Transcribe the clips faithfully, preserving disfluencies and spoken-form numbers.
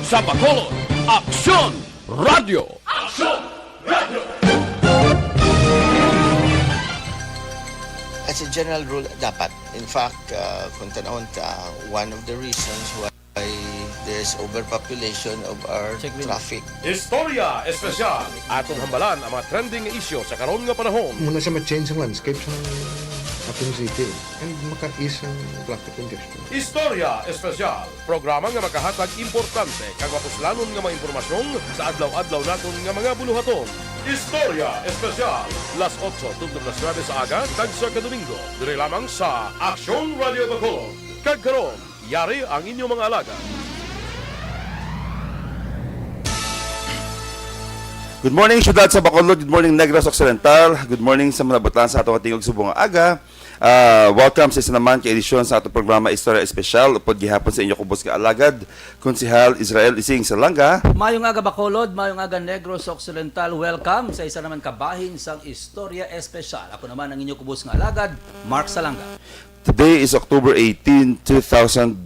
Sa Bacolod, Aksyon Radio. Aksyon Radio. As a general rule, dapat. In fact, uh, kung tanawon ta, one of the reasons why there's overpopulation of our Check with- traffic. Istorya Espesyal. Aton hambalan ang mga trending nga isyu sa karon nga panahon. Muna siya ma-change ang landscape sa ating city and maka-ease ang traffic congestion. Istorya Espesyal. Programa nga makahatag importante kag mapuslanon nga mga impormasyon sa adlaw-adlaw naton nga mga buluhaton. Istorya Espesyal. Las otso tubtob las nuebe sa aga, tagsa ka Domingo. Diri lamang sa Aksyon Radio Bacolod. Kag karon, yari ang inyong mga alagad. Good morning, syudad sa Bacolod. Good morning, Negros Occidental. Good morning sa mga butlan sa atong tingog subong nga aga. Ah, welcome sa isa naman ka edisyon sa atong programa Istorya Espesyal. Upod gihapon sa inyo kubos nga alagad, Konsehal Israel Ising Salanga. Mayong aga Bacolod, mayong aga Negros Occidental. Welcome sa isa naman ka bahin sang Istorya Espesyal. Ako naman ang inyo kubos nga alagad, Mark Salanga. Today is October eighteen, two thousand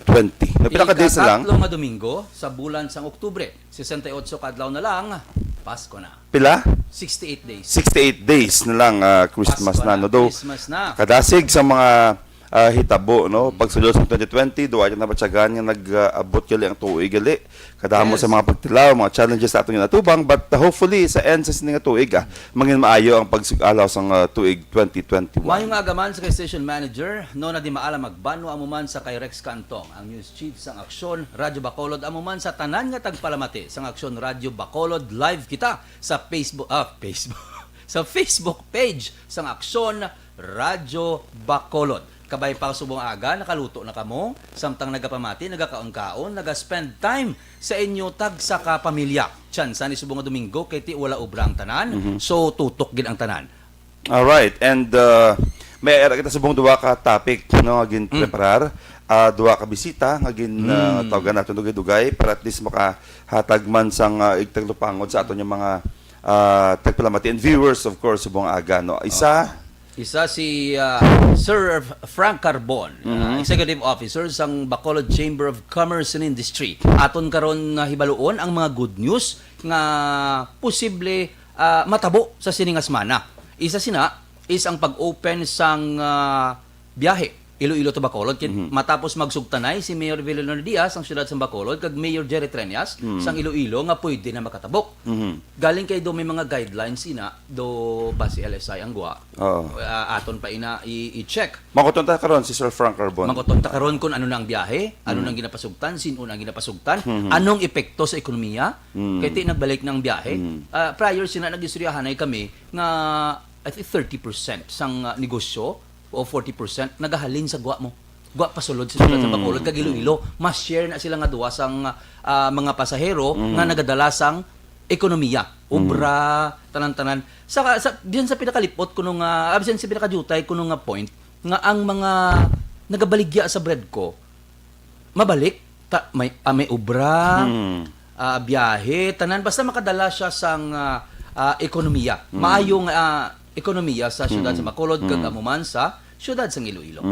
twenty. May pila ka days na lang. Ikakatlo nga Domingo sa bulan sang Oktubre, sesenta y ocho ka adlaw na lang, Pasko na. Pila? Sixty-eight days. Sixty-eight days na lang, ah, Christmas Pasko na, no? Though, Christmas na. kadasig sa mga ah, hitabo, no? Pagsulod sa twenty twenty, duwa na matyagan nga nag-abot gali ang tuig gali. Kadamo Yes. sa mga pagtilaw, mga challenges sa atong ginatubang, but, uh, hopefully sa end sa sini nga tuig, ah, mangin maayo ang pagsug-alaw sang, ah, tuig twenty twenty-one. Mayong aga man sa kay station manager, no, na di maalam magbanwa amo man sa kay Rex Cantong, ang news chief sang Aksyon Radyo Bacolod, amo man sa tanan nga tagpalamati sang Aksyon Radyo Bacolod. Live kita sa Facebook, ah, Facebook, sa Facebook page sang Aksyon Radyo Bacolod. Kabay pa subong aga, nakaluto na kamo, samtang nagapamati, nagakaon-kaon, naga-spend time sa inyo tagsa ka pamilya. Tsansa ni subong nga Domingo, kay ti wala obra ang tanan, so tutok gid ang tanan. Alright, and, uh, may ara kita subong duha ka topic, no, nga ginpreparar. Ah, duha ka bisita nga gin, uh, tawgan naton dugay-dugay para at least makahatag man sang, uh, igtaglupangon sa aton yung mga, uh, tagpalamati and viewers, of course, subong aga, no. Isa, Isa si, ah, Sir Frank Carbon, ah, Executive Officer sang Bacolod Chamber of Commerce and Industry. Aton karon nga hibaluon ang mga good news nga posible, ah, matabo sa sini nga semana. Isa sina is ang pag-open sang, ah, biyahe Iloilo to Bacolod. Kit-, matapos magsugtanay si Mayor Villalona Diaz sang siyudad sang Bacolod kag Mayor Jerry Treñas sang Iloilo nga pwede na makatabok. Galing kay do may mga guidelines ina do base L S I ang gwa. Oo. Ah, aton pa ina i- i-check. Makuton ta karon si Sir Frank Carbon. Makuton ta karon kung ano na ang biyahe, ano nang ginapasugtan, sino nang ginapasugtan, anong epekto sa ekonomiya, kay ti nagbalik na ang biyahe. Ah, prior sina nagistoryahanay kami nga I think thirty percent sang, ah, negosyo o forty percent nagahalin sa gwa mo. Gwa pasulod sa siyudad sa Bacolod kag Iloilo. Mas share na sila nga duwa sang, ah, mga pasahero nga nagadala sang ekonomiya, obra, tanan-tanan. Sa, sa, bisan sa pinakalipot kuno nga, ah, bisan sa pinakadiutay kuno nga point nga ang mga nagabaligya sa bread ko mabalik ta, may, ah, may obra, ah, biyahe, tanan basta makadala siya sang, ah, ah, ekonomiya. Maayong, ah, ekonomiya sa siyudad sa Bacolod kag amo man sa siyudad sang Iloilo.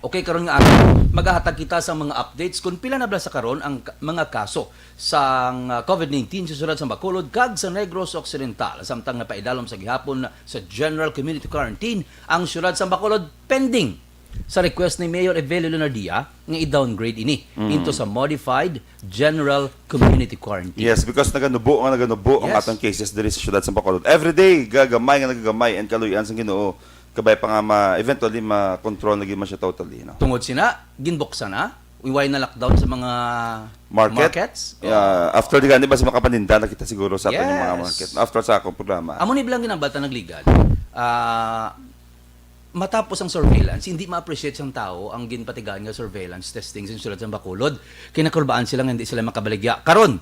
Okay, karon nga adlaw, magahatag kita sa mga updates kung pila na bala sa karon ang ka- mga kaso sang, ah, COVID nineteen sa siyudad sa Bacolod kag sa Negros Occidental, samtang napaidalom sa gihapon sa General Community Quarantine ang siyudad sa Bacolod, pending sa request ni Mayor Evelio Lunardia nga i-downgrade ini into sa modified general community quarantine. Yes, because naganubo nga naganubo ang Yes. atong cases diri sa siyudad sa Bacolod. Every day, gagamay nga nagagamay and kaluy-an sang Ginoo. Kabay pa nga ma eventually ma-control na gyud man siya totally, no. Tungod sina, ginbuksan na, iway na lockdown sa mga Market? markets. Yeah, after di gani ba sa makapaninda na kita siguro sa aton yung mga Yes. market. After sa akong programa. Amo ni bilang ginambal ta nagligad. Ah, matapos ang surveillance, hindi ma-appreciate sang tao ang ginpatigaan nga surveillance testing sa siyudad sa Bacolod. Kinakulbaan sila nga hindi sila makabaligya. Karon,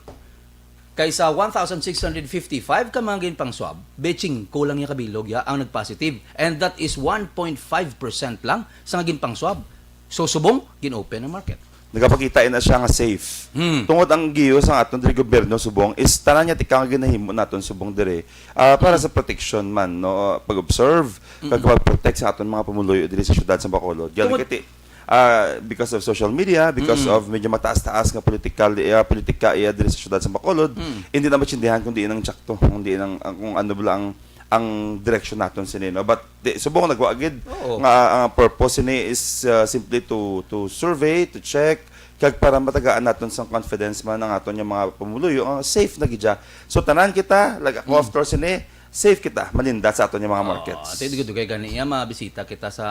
kaysa one thousand six hundred fifty-five ka mga ginpang-swab, beching kulang ya kabilog ya ang nagpositive. And that is one point five percent lang sa nga ginpang-swab. So, subong, gin-open ang market. Nagapakita na siya nga safe. Hmm. Tungod ang giyo sa aton diri gobyerno subong is tanan nga tika nga ginahimo naton subong diri, ah, para sa protection man, no, pag-observe kag pag-protect sa aton mga pumuluyo diri sa siyudad sa Bacolod. Galing Tungod- kay ti-, Ah, because of social media, because Mm-mm. of medyo mataas-taas nga political, ah, politika iya diri sa syudad sa Bacolod, Mm. hindi na maintindihan kung diin ang tsakto, kung diin ang, ang- kung ano ba ang, ang direksyon naton sini, no? But di, subong nagwa gid Oo. nga ang purpose sini is, ah, simply to to survey, to check, kag para matagaan naton sang confidence man ang aton nga mga pumuluyo, ah, safe na gid siya. So tanan kita, like ako Mm. after sini, safe kita, malinda sa aton nga mga markets. Ah, ate, dugay-dugay gani iya, mabisita kita sa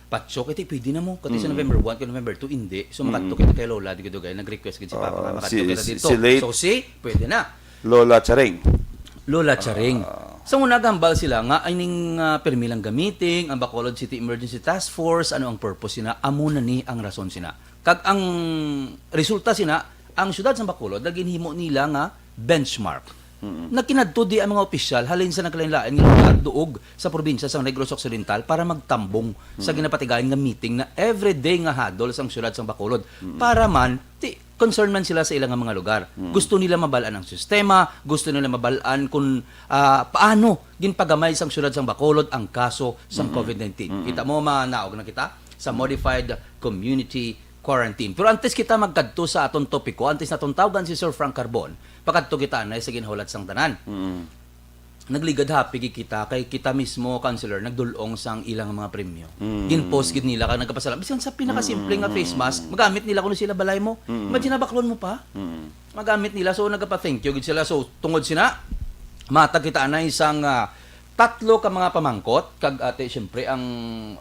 Patso, kay ti pwede na mo. Kati sa Mm. November one, kay November two, hindi. So, makadto Mm. kita kay Lola, dugay-dugay. Nag-request gid si Papa Ah, nga makadto si- kita si- dito. si late- So, si, pwede na. Lola Charing. Lola Charing. Ah. So, una, gahambal sila nga, ay ning, ah, pirmi lang gamiting, ang Bacolod City Emergency Task Force, ano ang purpose sina, amo na ni ang rason sina. Kag ang resulta sina, ang syudad sa Bacolod, naginhimo nila nga benchmark. Mm. Nagkinadto di ang mga opisyal halin sa nagkalain-lain nga lugar duog sa probinsya sang Negros Occidental para magtambong sa Mm. ginapatigayon nga meeting na everyday nga hadol sang syudad sang Bacolod. Mm. Para man, ti, concern man sila sa ilang mga lugar. Mm. Gusto nila mabal-an ang sistema, gusto nila mabal-an kung, ah, paano ginpagamay sang syudad sang Bacolod ang kaso sang Mm. COVID nineteen. Mm. Kita mo, manaog na kita sa modified community quarantine. Pero antes kita magkadto sa aton topiko, antes naton tawgan si Sir Frank Carbon, pakadto kita anay sa ginhulat sang tanan. Mm. Nagligad happy gid kita kay kita mismo, counselor, nagdul-ong sang ilang mga premyo. Mm. Gin-post gid nila kag nagkapasalamat. Bisan sa pinakasimple nga face mask, magamit nila kuno sila balay mo. Mm. Imagine, nabaklon mo pa. Mm. Magamit nila, so nagapa-thank you gid sila. So tungod sina, matag kita anay sang, ah, tatlo ka mga pamangkot kag ate, syempre, ang,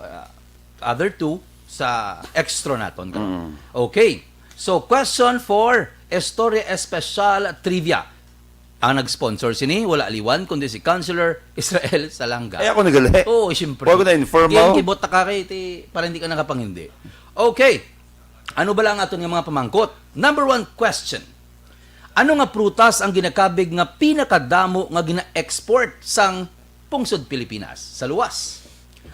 ah, other two sa extra naton ka. Mm. Okay. So, question for Istorya Espesyal Trivia. Ang nag-sponsor sini, wala liwan, kundi si Counselor Israel Salanga. Ay, ako nagali. Oo, siyempre. Wag ko na informal. Kaya kibot ka kay ti, para hindi ka nakapangindi. Okay. Ano ba lang aton nga mga pamangkot? Number one question. Ano nga prutas ang ginakabig nga pinakadamo nga gina-export sang pungsod Pilipinas sa luwas?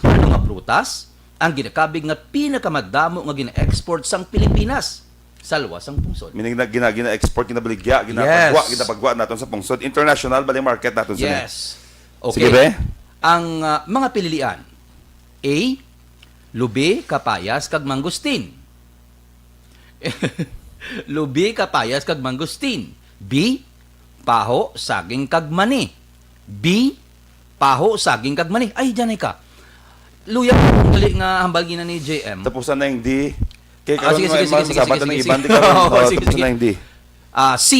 Ano nga prutas ang ginakabig nga pinakamadamo nga gina-export sang Pilipinas sa luwas sang pungsod? Meaning na gina, gina-export, ginabaligya, ginapagwa, Yes. ginapagwa naton sa pungsod. International, bali market naton sini. Yes. Okay. Sige, be. Ang, ah, mga pililian. A, lubi, kapayas, kag mangustin. Lubi, kapayas, kag mangustin. B, paho, saging, kag mani. B, paho, saging, kag mani. Ay, dyan ka. Luya, dali nga hambal gina ni J M. Tapusan na yung D. Kay Ah, karon sige, mo sige, man sige, masabat sige, na yung sige, iban, sige. di karon, Oo, oh, sige, tapusan sige. na yung D. Ah, C.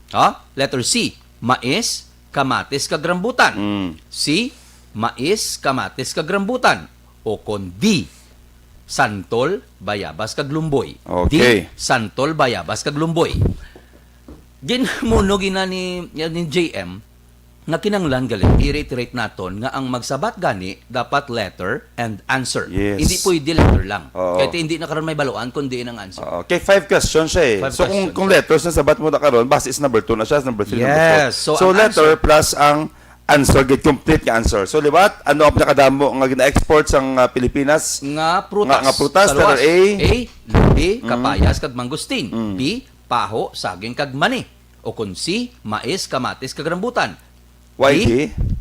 Ha? Letter C. Mais, kamatis, kag rambutan. Mm. C. Mais, kamatis, kag rambutan. O kon D. Santol, bayabas, kag lumboy. Okay. D. Santol, bayabas, kag lumboy. Ginmuno gina ni, ni J M nga kinanglan gali i-reiterate naton nga ang magsabat gani dapat letter and answer. Yes. Hindi pwede letter lang. Oo. Kaya hindi na karon may baluan kundi ang answer. Oo. Kay five questions siya eh. Five So kung, questions. Kung letters na sabat mo na karon, base is number two na siya, number three, number four. Yes. So, ang letter answer plus ang answer, gid complete nga answer. So liwat, ano ang pinakadamo nga gina-export sang, ah, Pilipinas? Nga prutas. Nga, nga prutas, Sa luwas. letter A. A, lubi, Mm. kapayas, kag mangustin. Mm. B, paho, saging, kag mani. O kon C, mais, kamatis, kag rambutan. Why D? D?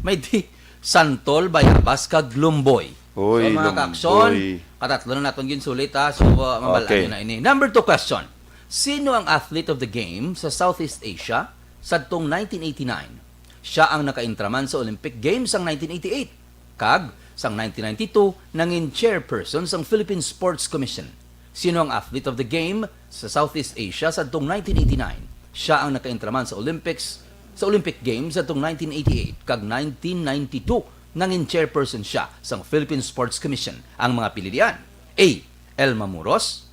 May D. Santol, bayabas, kag lumboy. Uy, So, mga lumboy. Kakson, katatlo na naton ginsulit, ha. So, uh, mabal-an Okay. nyo na ini. Number two question. Sino ang athlete of the game sa Southeast Asia sadtong nineteen eighty-nine? Siya ang nakaintraman sa Olympic Games sang nineteen eighty-eight. Kag, sang nineteen ninety-two, nangin chairperson sang Philippine Sports Commission. Sino ang athlete of the game sa Southeast Asia sadtong nineteen eighty-nine? Siya ang nakaintraman sa Olympics, sa Olympic Games sadtong nineteen eighty-eight kag nineteen ninety-two, nangin chairperson siya sang Philippine Sports Commission. Ang mga pinilian: A, Elma Muros.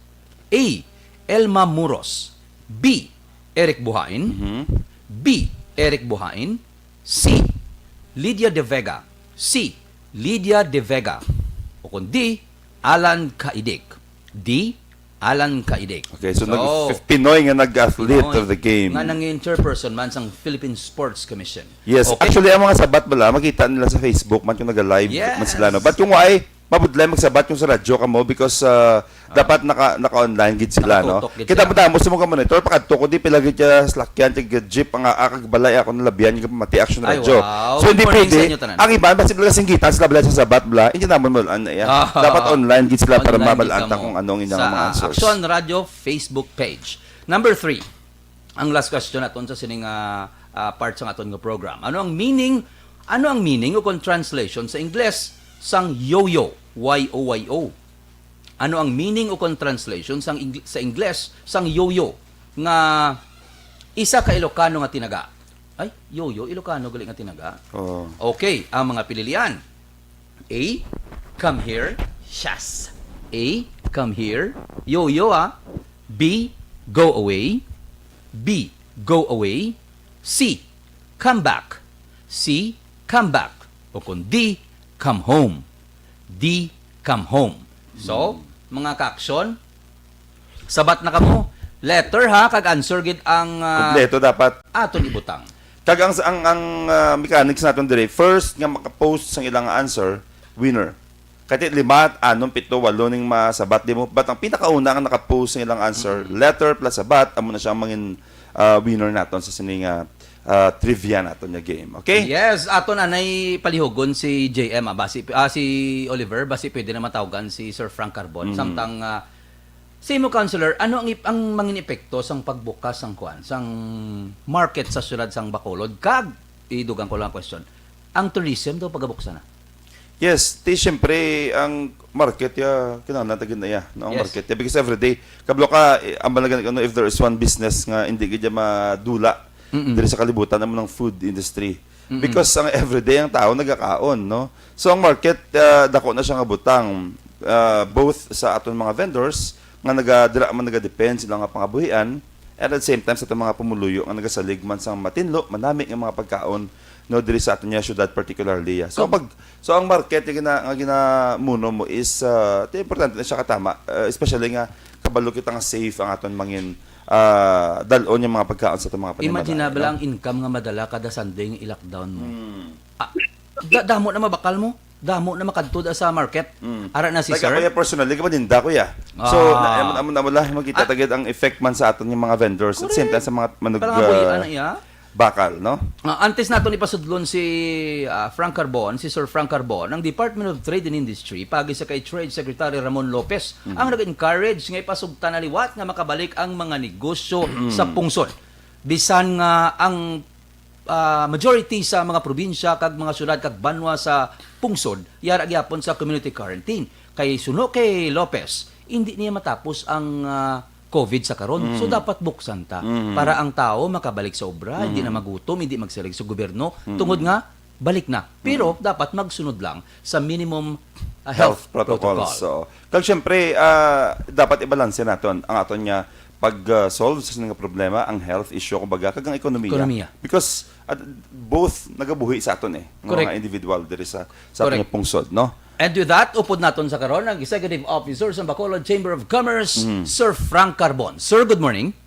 A, Elma Muros. B, Eric Buhain. Mhm. B, Eric Buhain. C, Lydia De Vega. C, Lydia De Vega. O kung D, Alan Kaidik. D, Alan Kaidik. Okay, so, nag Pinoy nga nag-athlete Pinoy of the game. Nga nangin chairperson man sang Philippine Sports Commission. Yes, Okay. Actually, ang mga sabat bala, makita nila sa Facebook man kung nag-live Yes. man sila, no? But kung why, Mabudlay magsabat kung sa radyo kamo because, ah, dapat naka, naka-online gid sila, no? Nakatutok gid sila. Kita mo damo sa mga monitor, pakadto ko di pila gid ka salakyan, kag jeep, ang, ah, kag balay ako nalabihan, yung mati action. Ay, radyo. Wow. So, hindi pwede. Good morning sa inyo tanan. Ang iban, basi talaga singgitan sila, balay sa sabat, bla. Hindi naman mo, ano, ya. Ah, dapat online gid sila para mabalaan ta kung ano ang inyong mga answers. Sa Action Radio Facebook page. Number three. Ang last question naton sa sining, ah, ah, part sa aton nga program. Ano ang meaning, ano ang meaning o kon translation sa Ingles sang yoyo? Y O Y O. Ano ang meaning o kon translation sang Ing-, sa Ingles sang yoyo nga isa ka Ilocano nga tinaga? Ay, yoyo, Ilocano gali nga tinaga. Oo. Okay, ang mga pililian. A, come here. Shas. A, come here. Yoyo, ah. B, go away. B, go away. C, come back. C, come back. O kung D, come home. D, come home. So, mga ka-action, sabat na kamo. Letter ha, kag answer gid ang, ah, kompleto dapat aton ibutang. Kag ang, ang, ang, ah, mechanics naton dire, first nga maka-post sang ilang answer, winner. Kati lima, anom, pito, walo ning masabat di mo. But ang pinakauna nga naka-post sang ilang answer, letter plus sabat, amo na siya ang mangin, ah, winner naton sa sini nga, ah, trivia naton nga game. Okay? Yes, aton anay palihugon si J M, ah, basi, ah, si Oliver, basi pwede na matawgan si Sir Frank Carbon. Samtang, ah, sa imo, Counselor, ano ang ip-, ang mangin epekto sang pagbukas sang kuan, sang market sa siyudad sang Bacolod kag, idugang ko lang ang question, ang tourism daw pagabuksan na? Yes, ti siyempre ang market ya kinahanglan ta gid na ya, no, ang market ya, because every day kablo ka, eh, ang balagan, ano, if there is one business nga hindi gid ya madula diri sa kalibutan, amo nang food industry. Because ang everyday ang tao nagakaon, no? So ang market, ah, dako na siya nga butang, ah, both sa aton mga vendors nga nagadira man, nagadepend sila nga pangabuhian, and at the same time sa aton mga pumuluyo nga nagasalig man sang matinlo, manami nga mga pagkaon, no, diri sa aton nga syudad particularly, ah. So, pag, so ang market nga gina-, nga ginamuno mo is, ah, ti importante na siya katama, ah, especially nga kabalo kita nga safe ang aton mangin, ah, dal-on yung mga pagkaon sa aton mga panimalay, no? Imagine na bala ang income nga madala kada Sunday nga i-lockdown mo. Ah, da-, damo na mabakal mo. Damo na makadto da sa market. Ara na si sir. Like, ako ya personally, kamaninda ko ya. So, na-, amo, amo, amo lang, makita ta gid ang effect man sa aton yung mga vendors. At same time sa mga manug-, ah, bakal, no? Ah, antes naton ipasudlon si, ah, Frank Carbon, si Sir Frank Carbon, ang Department of Trade and Industry, paagi sa kay Trade Secretary Ramon Lopez, ang nag-encourage nga ipasugta na liwat nga makabalik ang mga negosyo sa pungsod. Bisan nga ang ah, majority sa mga probinsya kag mga syudad kag banwa sa pungsod yara gyapon sa community quarantine. Kay suno kay Lopez, hindi niya matapos ang, ah, COVID sa karon. So, dapat buksan ta para ang tawo makabalik sa obra, hindi na magutom, hindi magsiring sa gobyerno, tungod nga balik na. Pero dapat magsunod lang sa minimum, ah, health protocol. So, kag syempre, ah, dapat ibalanse naton ang aton nga pag, ah, solve sa sini nga problema, ang health issue, kumbaga, kag ang ekonomiya. Ekonomiya. Because, ah, both nagabuhi sa aton, eh, nga mga individual diri sa, sa aton pungsod, no? And with that, upod naton sa karon ang Executive Officer sa Bacolod Chamber of Commerce, Sir Frank Carbon. Sir, good morning.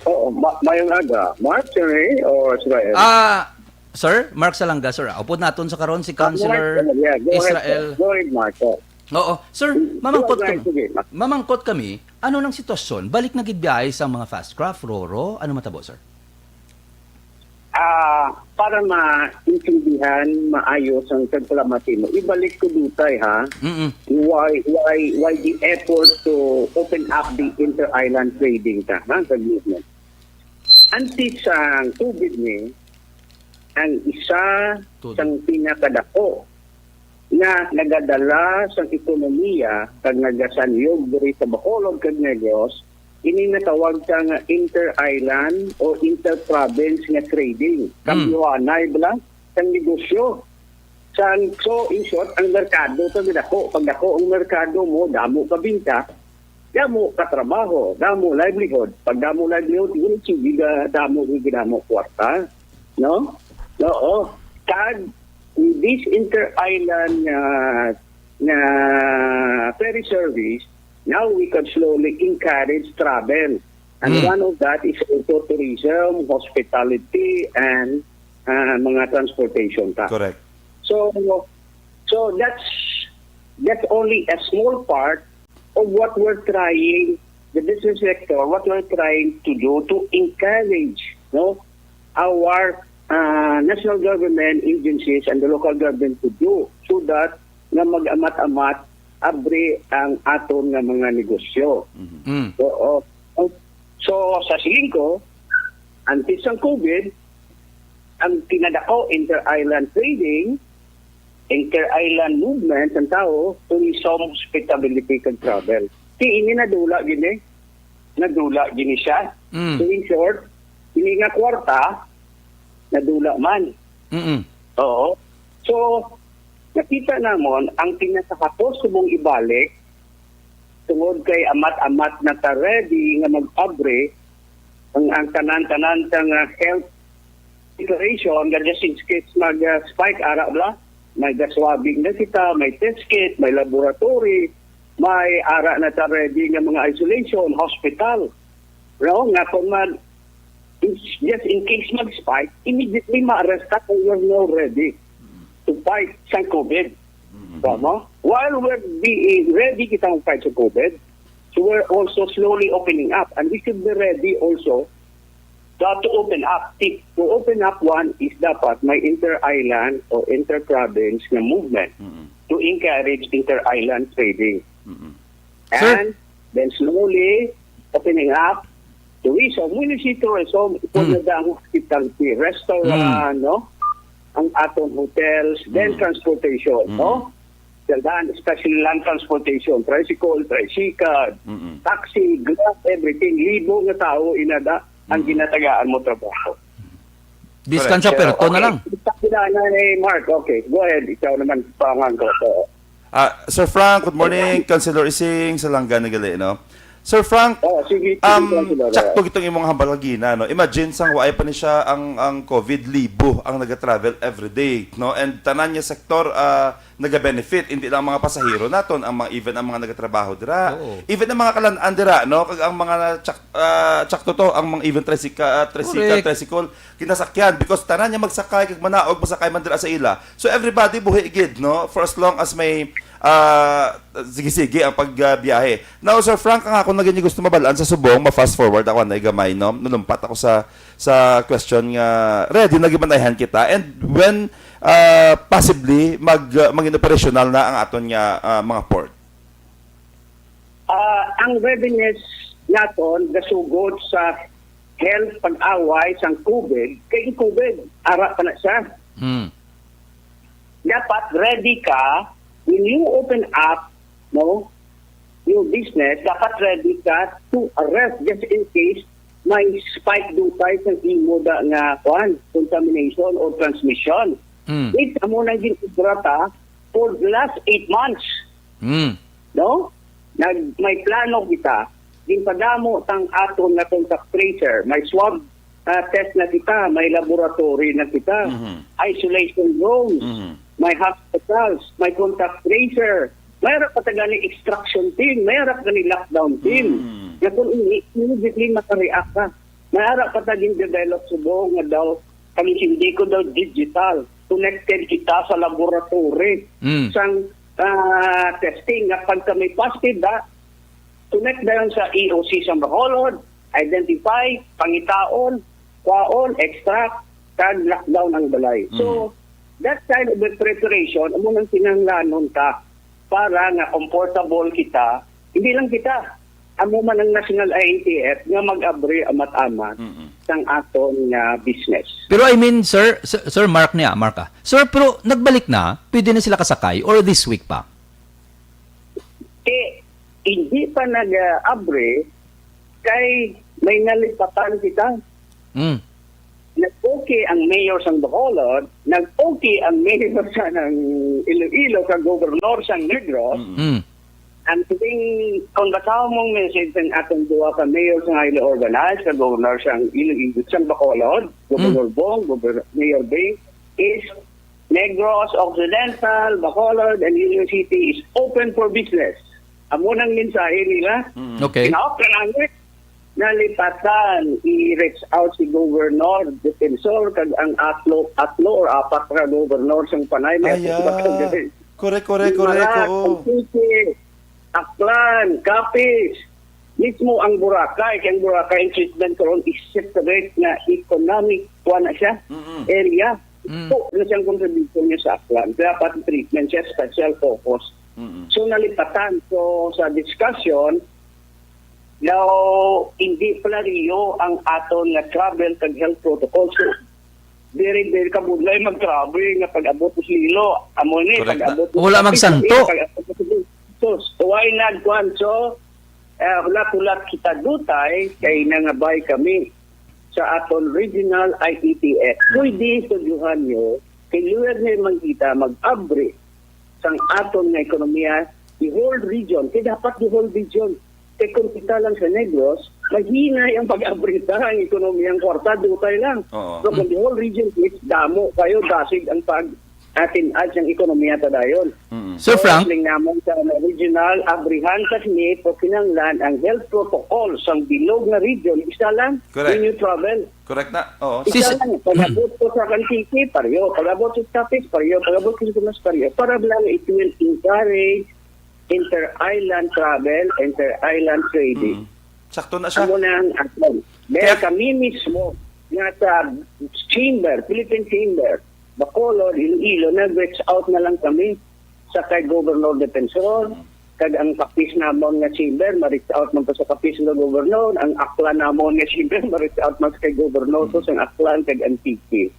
Oo, ma-, mayong aga. Mark, Sir Ray, o Israel? Ah, Sir, Mark Salanga, sir. Ah, upod naton sa karon si Councilor Israel. Go ahead, Mark. Oo. Sir, mamangkot kami. Mamangkot kami, ano nang sitwasyon? Balik na gid biyahe sa mga fast craft, Roro? Ano matabo, sir? Ah, para maintindihan maayos ang pagpalamat mo, ibalik ko dutay, ha? Mm-mm. Why, why, why the effort to open up the inter-island trading ta, ha, sa movement? Antes sa COVID ni, ang isa sang pinakadako nga nagadala sang ekonomiya kag nagasanyog diri sa Bacolod kag Negros, ini natawag ta nga inter-island o inter-province nga trading. Mm. Kambyohanay bala sang negosyo. Sang, so, in short, ang merkado to gidako. Pag dako ang merkado mo, damo ka binta, damo ka trabaho, damo livelihood. Pag damo livelihood, siguro sige ka damo, sige damo kwarta, no? Oo. Kag this inter-island, ah, nga ferry service, now we can slowly encourage travel. And one of that is also tourism, hospitality, and, ah, mga transportation ta. Correct. So, so that's, That's only a small part of what we're trying, the business sector, what we're trying to do to encourage, no, our uh, national government agencies and the local government to do, so that nga mag-amat-amat abri ang aton nga mga negosyo. Mm. Oo. So, sa siling ko, antes sang COVID, ang pinadako inter-island trading, inter-island movement sang tawo, tourism, hospitality, kag travel. Kay ini nadula gini, nadula gini siya. Mm. So, in short, ini nga kwarta, nadula man. Mm-mm. Oo. So, nakita namon ang pinakahapos subong ibalik, tungod kay amat-amat na ta ready nga mag-abri ang, ang tanan-tanan ta nga health declaration, nga just in case mag-spike, ara bala, may ga-swabbing na kita, may test kit, may laboratory, may ara na ta ready nga mga isolation, hospital. No? Nga kung mag, just in case mag-spike, immediately ma-arrest ta kung we're not ready to fight sang COVID. Mm-hmm. Tama? While we're being ready kita mag-fight sa COVID, so we're also slowly opening up. And we should be ready also to, to open up. Ti-, to open up, one is dapat may inter-island o inter-province nga movement Mm-hmm. to encourage inter-island trading. Mm-hmm. Sir? And then slowly opening up tourism. When you see tourism, ito Mm. na ang hospitality, restaurant, Mm. no? Ang aton hotels, then Mm. transportation, Mm. no? Then, especially land transportation, tricycle, tricycle, Mm-mm. taxi, Grab, everything. Libo nga tawo inada ang Mm. ginatagaan mo trabaho. Distansya, Correct. Pero perto na Okay. lang. Distansya na ni Mark. Okay, go ahead. Ikaw naman, pangan ko. So, Ah, Sir Frank, good morning. Councilor Ising, sa langga na gali, no? Sir Frank, Oh, sige, sige, um, Councilor. Sakto gitong imong hambal kagina, no? Imagine sang waay pa ni siya ang, ang COVID, libo ang nagatravel every day, no? And tanan nga sektor, ah, nagabenefit, hindi lang mga pasahero naton, ang mga, even ang mga nagatrabaho dira, Oo. even ang mga kalan-an dira, no? Kag ang mga tsak-, ah, tsakto to, ang mga even trisika-, ah, trisika, Correct. tricycle, kinasakyan, because tanan nga magsakay kag manaog, masakay man dira sa ila. So everybody buhi gid, no? For as long as may, ah, sige-sige ang pagbiyahe. Now, Sir Frank, ang ako na gid gusto mabalaan sa subong, ma-fast forward ako anay gamay, no? Nalumpat ako sa, sa question nga ready na gid man ayhan kita. And when, ah, possibly mag, ah, mangin operational na ang aton nga, ah, mga port? Ah, ang readiness naton gasugod sa health pag-away sang COVID, kay ang COVID, ara pa na siya. Hmm. Dapat ready ka when you open up, no, your business, dapat ready ka to arrest just in case may spike dutay sa imo da nga, kuan, contamination or transmission. Hmm. It amo nang gin-obra ta for the last eight months. Hmm. No? Nag-, may plano kita. Ginpadamo tang aton nga contact tracer. May swab, ah, test na kita, may laboratory na kita, Mhm. isolation rooms, Mhm. may hospitals, may contact tracer. May ara pa ta gani extraction team, may ara pa gani lockdown team. Mhm. Nga kung ini, immediately makareact ka. May ara pa ta gin-develop subong nga daw, kami hindi ko daw digital. Connected kita sa laboratory Mm. sang, ah, testing. Nga pag kami positive, da, connect dayon sa E O C sa Bacolod, identify, pangitaon, kwaon, extract, kag lockdown ang balay. So, Mm. that kind of a preparation, amo nang kinahanglanon ta para nga comfortable kita, hindi lang kita, amo man ang National I A T F nga mag-abri amat-amat Mm-mm. sang aton nga business. Pero I mean, sir, sir, sir Mark niya, Mark, ah. Sir, pero nagbalik na, pwede na sila kasakay or this week pa? Kay hindi pa nag-abri, kay may nalipatan kita. Mm. Nag-okay ang mayor sang Bacolod, nag-okay ang mayor sa nang Iloilo, kag gobernador sang Negros. Mm. Mm. Ang tuwing, kung basahon mong message sang atong duha ka mayor sang highly organized, kag gobernador sang Iloilo, sang Bacolod, Gobernador Mm. Bong, Gober-, Mayor Bing, is Negros Occidental, Bacolod, and Iloilo City is open for business. Amo nang mensahe nila. Mm. Okay. Tinaok ka namin. Nalipatan, i-reach out si Governor Defensor kag ang atlo, atlo or apat ka governor sang Panay, may Ay, atlo ka ah. Governor. Correct, correct, correct. Guimaras, oo. Antique, Aklan, Capiz, mismo ang Boracay, kay ang Boracay ang treatment karon is separate nga economic, kuha na siya, Mm-mm. area. Mm. Po na siyang contribution niya sa Aklan. Kaya pati treatment siya, special focus. Mm-mm. So, nalipatan. So, sa discussion, now, hindi pala riyo ang aton nga travel kag health protocol. So, very, very kabudlay mag-travel nga pag-abot sa Iloilo. Amo ni, Correct na. Pag-abot sa Wala Capiz, magsanto. Pag-abot sa Cebu. So, why not, kuwan? So, eh, hulat-hulat kita dutay, kay nangabay kami sa aton regional I E T F. Pwede sa Johanyo, kay luyag na man kita mag-abri sang aton nga ekonomiya, the whole region. Kay dapat the whole region. Kay kung kita lang sa Negros, mahinay ang pag-abrita ang ekonomiya, ang kwarta, dutay lang. Oo. So, kung the whole region, it's damo kayo, dasig ang pag atin-ad sang ekonomiya ta dayon. Mm. Sir So, Frank? siling namon sa regional, abrihan sa sini po kinahanglan ang health protocol sang bilog nga region, isa lang, Correct. When you travel. Correct na. Oo. Isa Sis- lang, pag-abot ko sa Antique, pareho. Pag-abot sa Capiz, pareho. Pag-abot ko sa Pinas, pareho. Para lang it will encourage inter-island travel, inter-island trading. Mm. Sakto na siya. Amo na ang aton. Dahil Kaya kami mismo, nga sa chamber, Philippine Chamber, Bacolod, Iloilo, nag-reach out na lang kami sa kay Governor Defensor, Mm. kag ang Capiz namon nga chamber, ma-reach out man to sa Capiz nga Governor, ang Aklan namon nga chamber, ma-reach out man sa kay Governor, Mm. so sang Aklan kag Antique.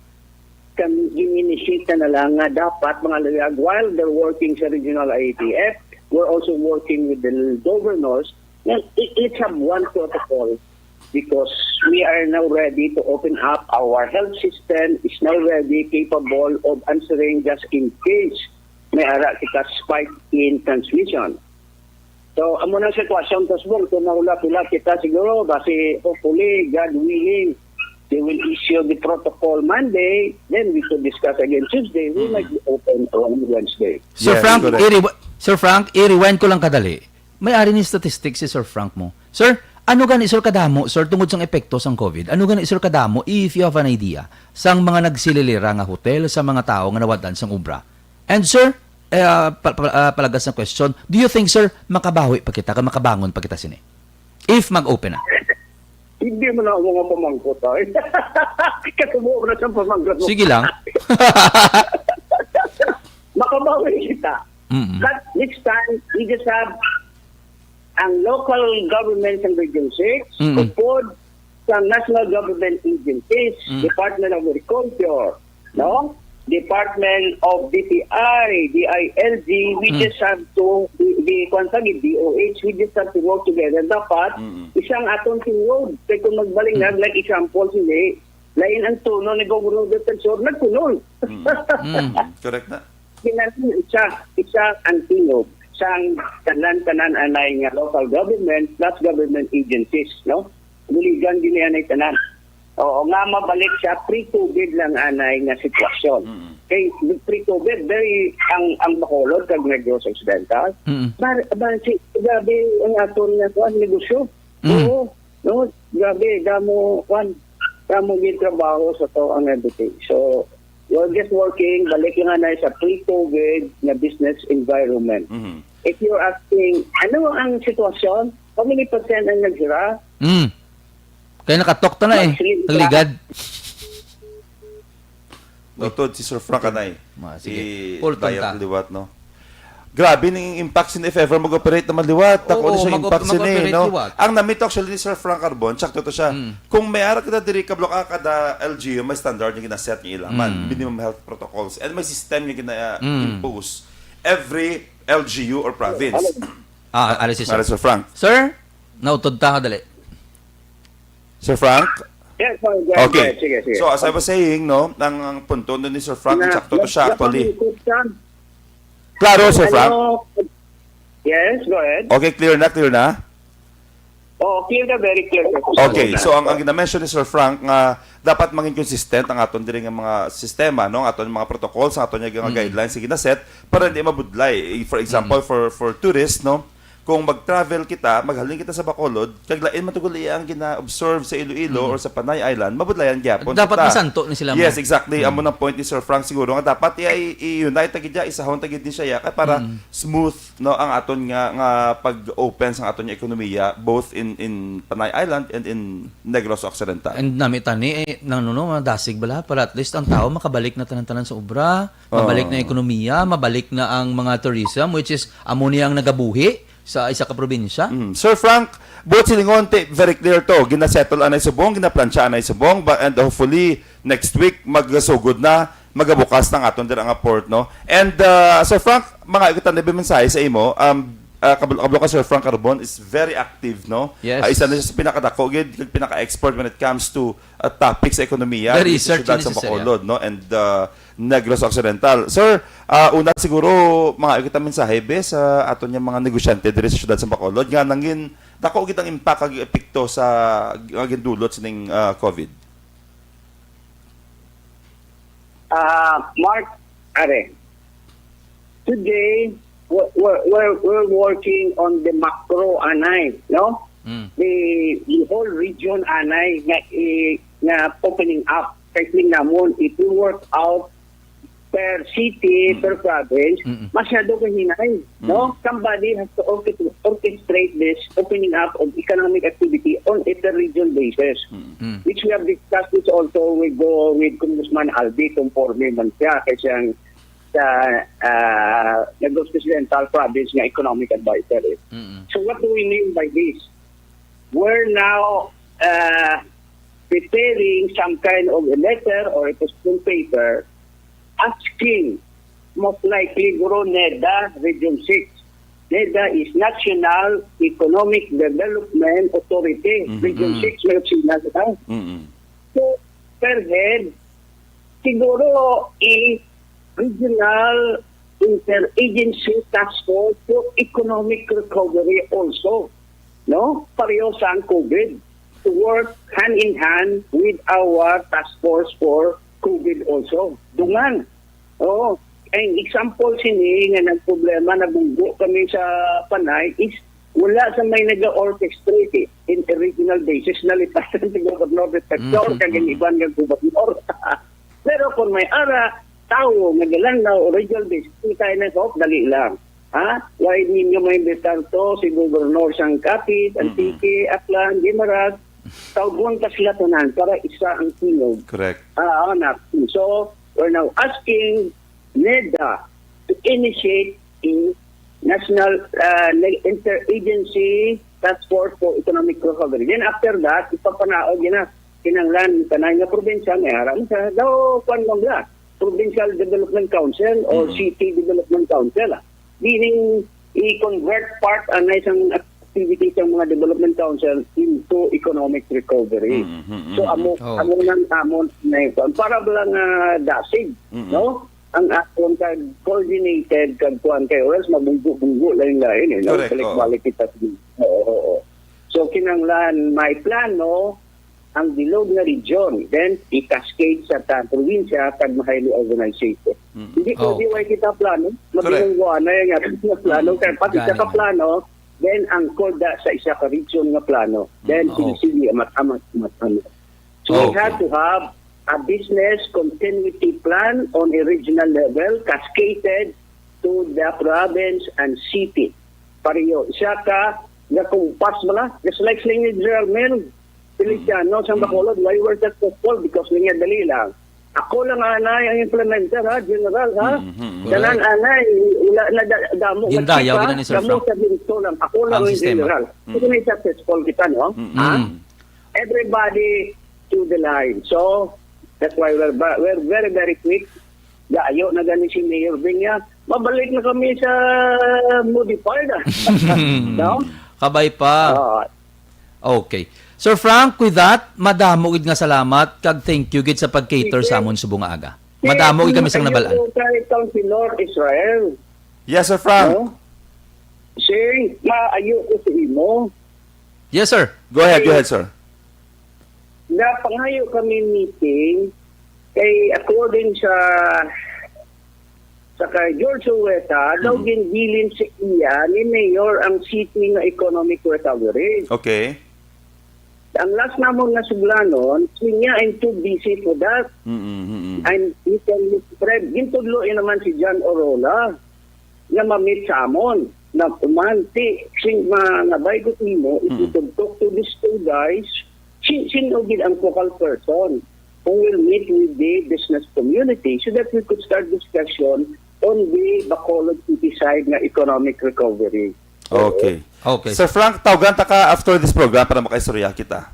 Kami, gin-initiate na lang nga dapat, mga luyag, while they're working sa regional I E T F, we're also working with the governors. Nga, i-, let's have one protocol because we are now ready to open up. Our health system is now ready, capable of answering just in case may ara kita spike in transmission. So, amo na ang sitwasyon, Tasbong. Kung mahulat-hulat kita, siguro, basi, hopefully, God willing, they will issue the protocol Monday. Then we could discuss again Tuesday. We Mm. might be open on Wednesday. Sir Yes, Frank, correct. i-rewi-, Sir Frank, i-rewind ko lang kadali. May ari ni statistics si Sir Frank mo. Sir, ano gani, sir, kadamo, sir, tungod sang epekto sang COVID? Ano gani, sir, kadamo, if you have an idea, sang mga nagsililira nga hotel sa mga tawo nga nawad-an sang obra? And sir, eh, ah, pa-, pa-, ah, palagas na question, do you think, sir, makabawi pa kita, kag makabangon pa kita sini? If mag-open na? Hindi man ako mga pamangkot, ay. Kasubo na sa pamangkot mo. Sige lang. Makabawi kita. Mm-mm. But next time, we just have ang local government ng Region six, Mm. upod sa national government agencies, Mm. Department of Agriculture, no? Department of D T I, D I L G, we Mm. just have to, the, the, kwan sa D O H, we just have to work together. Dapat, Mm-mm. isang aton tingog. Kaya kung magbalingag, Mm. like example, hindi, lain ang tono ni Governor Defensor, nagkunol. Mm. Mm. Correct na. Kinahanglan isa, isa ang tingog sang tanan-tanan anay nga local government plus government agencies, no? Buligan gini anay tanan. Oo, nga mabalik sa pre-COVID lang anay nga sitwasyon. Mm. Kay pre-COVID, very, ang, ang Bacolod kag Negros Occidental, Mm. bar-, bar-, si, grabe ang aton nga kuan, negosyo. Mm. Oo, no? Grabe, damo, kuan, damo gid trabaho sa to ang everything. So, we're just working, balik lang anay sa pre-COVID na business environment. Mhm. If you're asking, ano ang sitwasyon? How many percent ang nagsira? Mm. Kaya nakatok ta na eh. Actually, Ang ligad. Noted, si Sir Frank anay. Ma, sige. I-, Full bayad tunta. Liwat, no? Grabe ning impact sin if ever mag-operate naman liwat. Tako Oo, ni siya mag-op-, impact sin eh, mag-operate no? Liwat. Ang namit actually ni Sir Frank Carbon, sakto to siya. Mm. Kung may ara kita diri, kablo ka kada L G U, may standard nga ginaset nga ilaman, Mm. minimum health protocols, and may system nga gina-, Mm. impose every L G U or province. Ah, ari si Sir. Ari Sir Frank. Sir, nautod ta, dali. Sir Frank? Yes, sir. Go ahead, Okay. go ahead. Sige, sige. So, as I was saying, no, ang, ang punto nun ni Sir Frank, Na-, sakto to siya, na-, actually. napangikot siya. Klaro, Sir Frank? Ano? Yes, go ahead. Okay, clear na, clear na? Oo, clear na, very clear, sir. Okay, Clear na. so ang, ang gina-mention ni Sir Frank nga dapat maging consistent ang aton diri nga mga sistema, no, ang aton mga protocols, ang aton nga Mm. guidelines nga gina-set para hindi mabudlay. For example, Mm. for, for tourists, no, kung mag-travel kita, maghalin kita sa Bacolod, kag lain man tugod iya ang gina-observe sa Iloilo Mm. or sa Panay Island, mabudlayan gyapon Dapat kita. masanto ni sila, Yes, ma'am. exactly. Mm. Amo nang point ni Sir Frank siguro nga dapat i-, i-, i-unite ta gid ya, isahon ta gid ni siya ya, kay para Mm. smooth, no, ang aton nga, nga pag-open sa aton nga ekonomiya, both in, in Panay Island and in Negros Occidental. And nami tani, eh, nang nuno, madasig bala, para at least ang tao makabalik na tanan-tanan sa obra, mabalik na Oo. ekonomiya, mabalik na ang mga tourism, which is amo ni ang nagabuhi sa isa ka probinsya. Mm. Sir Frank, buot silingon, ti-, very clear to. Ginasettle anay subong, ginaplansya anay subong, ba, and hopefully, next week, magasugod na, magabukas ng aton dira nga port, no? And, uh, Sir Frank, mga ikutan na mensahe sa imo, um, uh, kablo, kablo ka, Sir Frank Carbon is very active, no? Yes. Uh, isa na siya sa pinakadako gid, kag pinaka-expert when it comes to, uh, topic sa ekonomiya Very diri sa research siyudad yun sa si Sir, yeah. Bacolod, no? And, uh, Negros Occidental. Sir, uh, una siguro, mga ikutan mensahe, be, sa aton nga mga negosyante diri sa siyudad sa Bacolod, nga nangin dako gid ang impact kag epekto sa nga gindulot sining, uh, COVID. Ah, Mark, are, today, we're, we're, we're, we're working on the macro anay, no? Mm. The, the whole region anay nga, eh, nga opening up. Kay tingnan mo, if we work out per city, Mm. per province, Mm-mm. masyado ka hinay, no? Mm. Somebody has to orchest-, orchestrate this opening up of economic activity on a per region basis, Mm. Mm. which we have discussed this also with, uh, with Congressman Albi, conforme man siya, kay siyang sa, ah, Negros Occidental Province nga economic advisor, eh. Mm-mm. So what do we mean by this? We're now, uh, preparing some kind of a letter or a position paper asking, most likely, guro, NEDA Region six. NEDA is National Economic Development Authority, Mhm, Region mhm. six, may opisina sila. Mm-mm. So, per head, siguro, a regional interagency task force for economic recovery also, no? Pareho sang COVID, to work hand in hand with our task force for COVID also. Dungan. Oo. Ang example sini nga nagproblema, nabunggo kami sa Panay, is wala sa may nag-orchestrate, eh, in a regional basis, nalipatan si Governor Defensor, Mm-hmm, kag ang mm-hmm. iban nga gobernador. Pero kung may ara, tawo nga galangaw o regional basis, kita na, "Hop, dali lang. Ha? Why ninyo maimbitahan to, si Governor sang Capiz, Mm-hmm. Antique, Aklan, Guimaras?" Tawgon ta sila tanan para isa ang tingog. Correct. Ah, anak. So, we're now asking NEDA to initiate a national, uh, interagency task force for economic recovery. Then after that, ipapanaog yun na. Kinanglan, tanan nga probinsya, may harap sa, daw, kwan mo ba? Provincial Development Council or Mm. City Development Council, ah. Meaning, i-convert part ang isang activity sa mga development council into economic recovery. Mm, mm, So, mm, amo, mm. Oh, amo okay. nang amon na ito. Para ba lang, ah, dasig, Mm, mm. no? Ang aton kag coordinated kag kuwan kay, or else mabunggo-bunggo lang lain, eh, no? Correct, Balik-balik oo. kita sa, oo, oo. So, kinanglan may plano ang bilog nga region, then i-cascade sa ta-, probinsya kag ma-highly organized. Mm. Hindi Oh. pwede way kita plano, Correct. mabinungguan na yung ating mga plano, Mm. kaya pati Gani sa na. kaplano, then ang koda sa isa ka region nga plano, then Mm. Oh. sige, amat-amat, amat-amat. So we Okay. have to have a business continuity plan on a regional level, cascaded to the province and city. Pareho, siya ka, gakumpas mo na, just like Señor General Mel Feliciano, sa Mm. Bacolod, why we're successful? Because niya dali lang. Ako lang anay ang implementer, ha, General, ha? Mm, mm, mm. Tanan Correct. anay, wala na da-, damo nga Gindayaw, chief, ha? gina ni Sir Damo Frank. sa ginto lang. Ako lang Ang ang sistema. General. Mm. Kasi may successful kita, no? Mm. Ha? Mm. Everybody to the line. So, that's why we're ba-, we're very, very quick. Gayo na gani si Mayor Bing niya. Mabalik na kami sa modified, ah. No? Kabay pa. Oo. Okay. Sir Frank, with that, madamo gid nga salamat kag thank you gid sa pag-cater Sige. sa amon subong nga aga. Madamo gid kami sang Sige, nabal-an. Kay Councilor Israel. Yes, Sir Frank. No? Sir, maayo ko sa imo. Yes, sir. Go ahead, go ahead, sir. Napangayo kami meeting kay according sa sa kay George Hueta, daw Mm. ginbilin sa iya ni Mayor ang city nga economic recovery. Okay. Ang last namon nga suglanon, siya, "I'm too busy for that." Mm-mm, mm-mm. I'm, you can spread. Gintudlo yun naman si John Orola nga mamit sa amon. Na umanti, sing mga baygot nimo, if you Mm. could talk to these two guys, si, sino gid ang focal person who will meet with the business community so that we could start discussion on the Bacolod City side nga economic recovery. Okay. Okay. Sir Frank, tawgan ta ka after this program para makaistorya kita.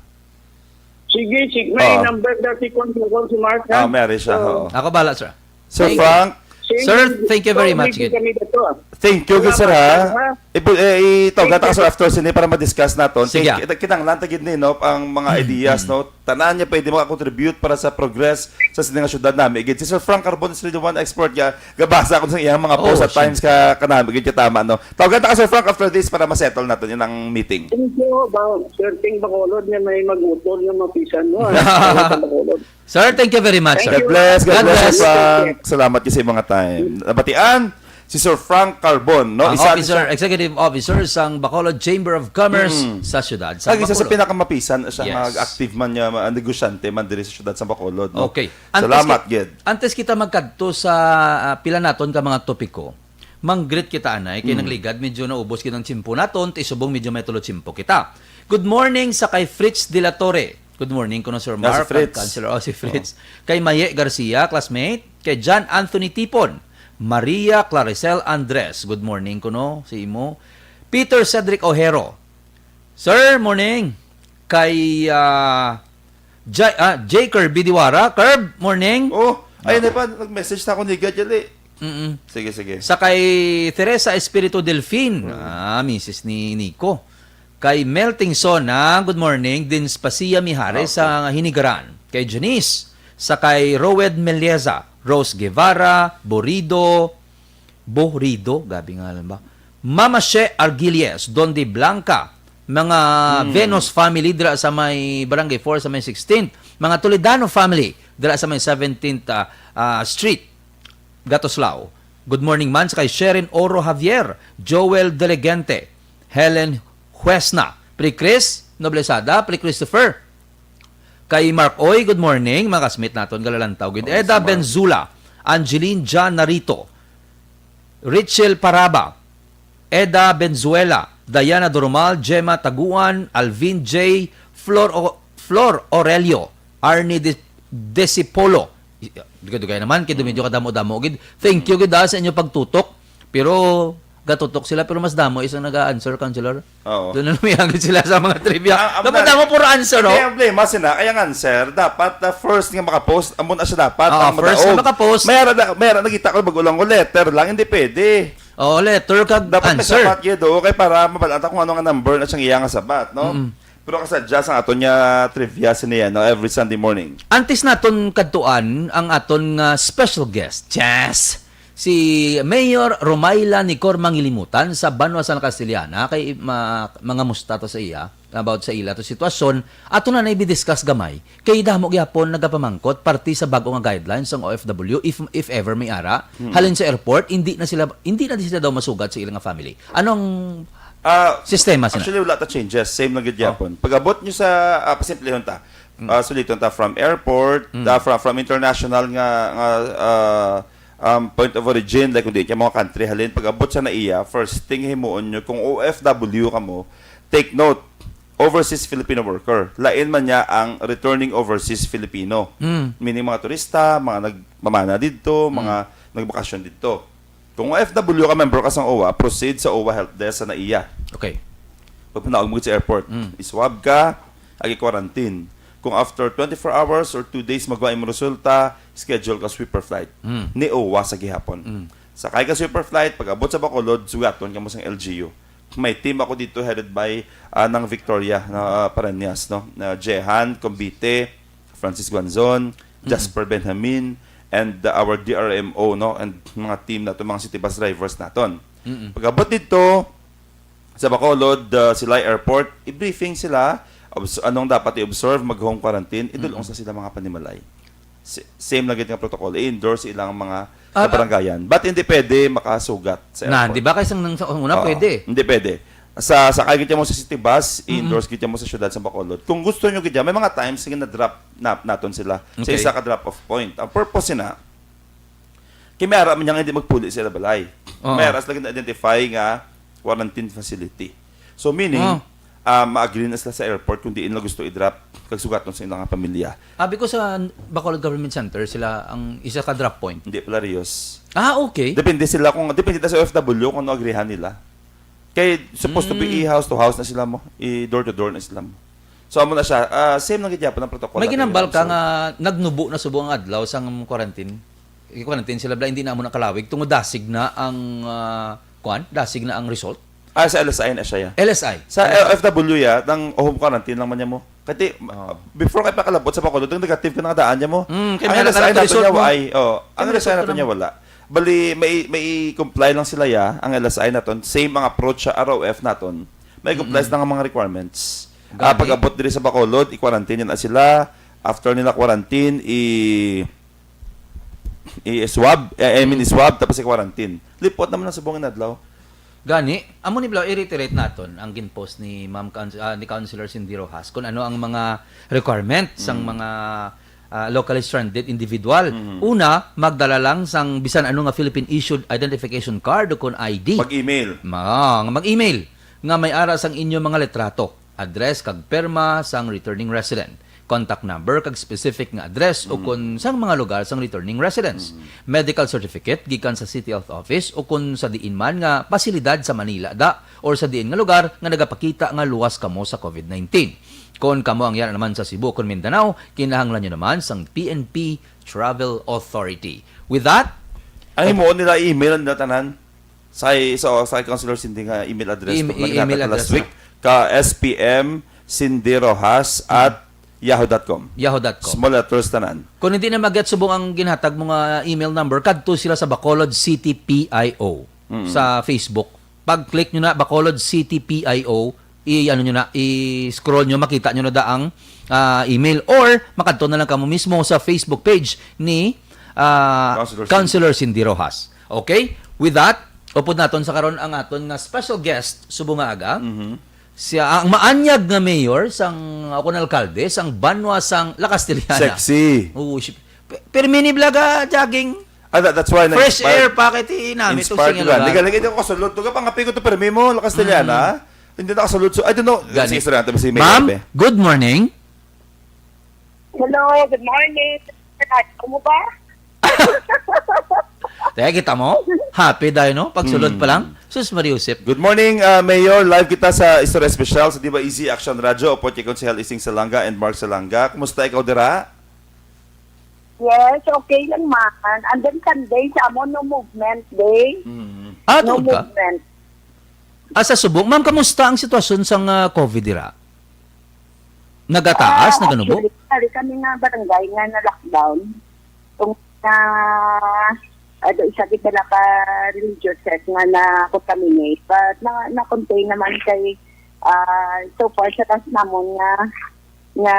Sige, sige. May Ah. number dati ko, si Mark, ha? Ah, may ari siya, So, oo. Ako bala, sir. Sir Thank you. Frank? Sir, thank you very much, Meeting gid. kami dito, ah. Thank you, gid, sir, Salamat, ha? sir, ha? Ibu-, eh, itawag Thank natin you. sa after sini para ma-discuss naton. Sige. Kay kita, kinahanglan ta gid ni, no, ang mga Mm, ideas, mm. no? Tanan nga pwede maka-contribute para sa progress sa sini nga syudad nami. Gid, si Sir Frank Carbon is really one expert nga gabasa ko sa iyang mga post Oo, at times siyempre. ka, kanami gid ka tama, no? Tawagan ta ka, Sir Frank, after this para ma-settle naton yun ang meeting. Thank you, ba, Sir Ting Bacolod, nga may mag-utol nga mapisan mo, ah. Sa Bacolod. Sir, thank you very much, Thank sir. God you. bless, God God bless, bless. Sir Frank. Salamat kasi mga time. Nabatian, si Sir Frank Carbon, no? Ang Isa officer, siya executive officer sang Bacolod Chamber of Commerce Mm. sa siyudad sa Ang isa sa Bacolod. pinakamapisan siya nga Yes. active man nga ma-, negosyante man diri sa siyudad sa Bacolod, no? Okay. Antes Salamat, ki-, gid. antes kita magkadto sa, ah, pila naton ka mga topiko, mang-greet kita, anay, kay Mm. nagligad, medyo naubos gid ang tiyempo naton, ti subong medyo may tulo tiyempo kita. Good morning sa kay Fritz de la Torre. Good morning kuno, Sir Ah, si Mark, Fritz. Councilor, oh, si Fritz. Oo. Kay Maye Garcia, classmate. Kay John Anthony Tipon. Maria Claricel Andres, good morning kuno, si imo. Peter Cedric Ojero. Sir, morning. Kay, ah, J-, ah, J Kirby Diwara. Kirb, morning. Oh, ayun na pa, nag-message na ako ni Gad, yali. Mm-mm. Sige, sige. Sa kay Teresa Espiritu Delfin, Mm. ah, misis ni Nico. Kay Mel Tingson, ah, good morning. Din Spasia Mihares Okay. sa Hinigaran. Kay Janice, sa kay Roed Melieza, Rose Guevara, Borido, Borido, gabi nga lang ba? Mama She Argilies, Don De Blanca, mga Hmm. Venus family dira sa may Barangay four sa may sixteenth, mga Toledano family dira sa may seventeenth, ah, ah, Street, Gatoslao. Good morning man sa kay Sherin Oro Javier, Joel Delegente, Helen Huesna, Pre Chris Noblesada, Pre Christopher. Kay Mark Oy, good morning. Mga kasmit naton, galalantaw gid. Oh, Eda si Mark. Benzula, Angeline Jan Narito, Richel Paraba, Eda Benzuela, Diana Dormal, Gemma Taguan, Alvin J, Flor O-, Flor Aurelio, Arnie De-, Desipolo. Dugay-dugay naman, kay medyo kadamo-damo gid. Thank you gid, ah, sa inyo pagtutok. Pero gatutok sila, pero mas damo isang nag-a-answer, Counselor. Oo. Doon na lumiyagod sila sa mga trivia. Ang, ang Damo-damo, puro answer, Hindi, oh. ang problema sila, kaya ang answer, dapat, ah, first nga makapost, amo na siya dapat, Oo, ang first nga madaog. makapost. May ara, may ara, nakita ko, bago lang ko, letter lang, hindi pwede. Oo, letter kag Dapat may answer. sapat yun, do, kay para mabalata kung ano nga number na siyang iya nga sabat, no? Mm. Pero kasadya sa aton nga trivia siniya, no, every Sunday morning. Antes naton kadtuan ang aton nga special guest, Chess, si Mayor Romayla Nicor Mangilimutan sa Banwa sa Castellana, kay ma-, mangamusta to sa iya about sa ila to sitwasyon. Ato na na i-discuss gamay. Kay damo gyapon nagapamangkot parte sa bago nga guidelines sang O F W, if, if ever may ara, Hmm. halin sa airport, hindi na sila, hindi na sila daw masugat sa ilang family. Anong Ah, sistema sila? Actually, wala ta changes. Same lang gid Oh. gyapon. Pag-abot nyo sa, ah, pasimplihon ta. Mm. Ah, suliton ta from airport, Mm. ah, from, from international nga, nga, ah, um, point of origin, like, kung di ka mga country, halin, pag-abot sa naiya, first thing himuon nyo, kung O F W ka mo, take note, overseas Filipino worker. Lain man niya ang returning overseas Filipino. Mm. Meaning, mga turista, mga nagmamana didto, Mm. mga nagbakasyon didto. Kung O F W ka, member ka sang O W A, proceed sa O W A Help Desk sa naiya. Okay. Pag panaog mo sa airport, Mm. iswab ka, agi quarantine. Kung after twenty-four hours or two days magwa imong resulta, schedule ka sweeper flight. Mm. Ni O W A sa gihapon. Mm. Sakay ka sweeper flight, pag-abot sa Bacolod, sugaton ka mo sang L G U. May team ako dito headed by, ah, Nang Victoria na, ah, Pareñas, no? Na Jehan Convite, Francis Guanzon, Mm. Jasper Benjamin, and, uh, our D R M O, no? And mga team nato, mga city bus drivers naton. Mm-mm. Pag-abot dito sa Bacolod, uh, Silay Airport, i-briefing sila, obs-, anong dapat i-observe, mag-home quarantine, idulong Mm-mm. sa sila mga panimalay. Si-, same lang gid nga protocol, i-endorse ilang mga Ah, kabarangayan. But hindi pwede makasugat sa Na, airport. di ba? Kaysa nang sa una, Oo, pwede. hindi pwede. Sa, sakay gid mo sa city bus, Mm-mm. i-endorse gid mo sa syudad sa Bacolod. Kung gusto nyo gid, may mga times nga na-drop na, naton sila sa Okay. isa ka drop-off point. Ang purpose na, kay may ara man niya nga hindi magpuli sa ila balay. Oo. May ara sila na-identify nga quarantine facility. So, meaning, Ah. ah, ma-agree na sila sa airport kung diin nila gusto i-drop kag sugaton sa ilang pamilya. Abi ko sa Bacolod Government Center, sila ang isa ka drop point. Hindi pala, Rios. Ah, okay. Depende sila kung, depende ta sa O F W kung ano agreehan nila. Kay supposed to be Mm. i-house to house na sila mo, i-door to door na sila mo. So, amo na siya. Ah, same lang gid gyapon ang protocol May natin ginambal ka sa nga nagnubo na subong ang adlaw sang quarantine. I-quarantine sila bala, hindi na mo nakalawig. Tungod dasig na ang, ah, kuan, dasig na ang result. Ah, sa L S I na siya, ya. L S I. Sa L S I. L F W, ya, nang home quarantine lang man niya mo. Kati, Oo. before kay pakalabot sa Bacolod, ang negative ka na daan niya mo. Mm, kay Ang may L S I nakalat nato result niya, mo. ay, oh, ang May L S I result nato ka niya, naman. wala. Bali, may, may comply lang sila, ya, ang L S I naton. Same ang approach sa R O F naton. May comply Mm-mm. sa mga requirements. Ah, Gani. pag-abot diri sa Bacolod, i-quarantine na sila. After nila quarantine, i-, i-swab, eh, I mean, Mm. i-swab, tapos i-quarantine. Lipot naman ang subong nga adlaw. Gani, amo ni Blau, i-reiterate naton ang ginpost ni Ma'am Couns-, ah, ni Councilor Cindy Rojas kung ano ang mga requirement sang Mm. mga, ah, locally stranded individual. Mm. Una, magdala lang sang bisan ano nga Philippine issued identification card o kon I D. Mag-email. Ma-, mag-email nga may ara sang inyo mga litrato, address kag pirma sang returning resident, contact number kag specific nga address o Mm. kon sang mga lugar sang returning residence, Mm. medical certificate gikan sa City Health Office o kon sa diin man nga pasilidad sa Manila da or sa diin nga lugar nga nagapakita nga luwas kamo sa COVID nineteen. Kon kamo ang yara naman sa Cebu kon Mindanao, kinahanglan nyo naman sang P N P Travel Authority. With that, Ang himuon nila, email nila tanan. Sa, sa, sa Councilor Cindy nga email address Em-, na i-, email ginatag address last week, na. Ka S P M Cindy Rojas at yahoo dot com. Yahoo dot com. Small letters tanan. Kung hindi na mag-get subong ang ginhatag mo nga email number, kadto sila sa Bacolod City P I O Mm. sa Facebook. Pag-click nyo na, Bacolod City P I O, i-, ano nyo na, i-scroll nyo, makita nyo na daang, ah, email. Or, makadto na lang kamo mismo sa Facebook page ni, ah, Councilor Cindy. Councilor Cindy Rojas. Okay? With that, upod naton sa karon ang aton nga special guest, subong nga aga. Mhm. Siya ang maanyag nga mayor sang, o kon alkalde, sang banwa sang La Castellana. Sexy. Oo, si, pe-, permi ni bala ga-jogging. Ah, that, that's why Fresh na-inspired. air pa kay ti nami to Inspired sing ko gani. lugar. Gani, gani, ako kasulod to, kapang api ko to permi mo, La Castellana. Mm. Hindi na kasulod. So, I don't know. Gani. Sige, istorya natin si Mayor Ma'am, Abe. Good morning. Hello, good morning. Kumusta ba? Te, kita mo? Happy dayo, no? Pagsulod pa lang. Hmm. Sus, Maria Josep. Good morning, ah, Mayor. Live kita sa Istorya Espesyal sa Diva Easy Action Radio. Upod kay Konsehal Ising Salanga and Mark Salanga. Kumusta ikaw dira? Yes, okay lang man. And then Sunday, sa amo, no movement day. Hmm. Ah, No tuod ka? movement. Ah, sa subong. Ma'am, kamusta ang sitwasyon sang, ah, COVID dira? Nagataas, Ah, naganubo? Actually, ari kami nga barangay nga na-lockdown. Kung na, ano, isa gid na ka religious sect nga na-contaminate. But na, na-contain naman kay, ah, so far sa taas namon nga, nga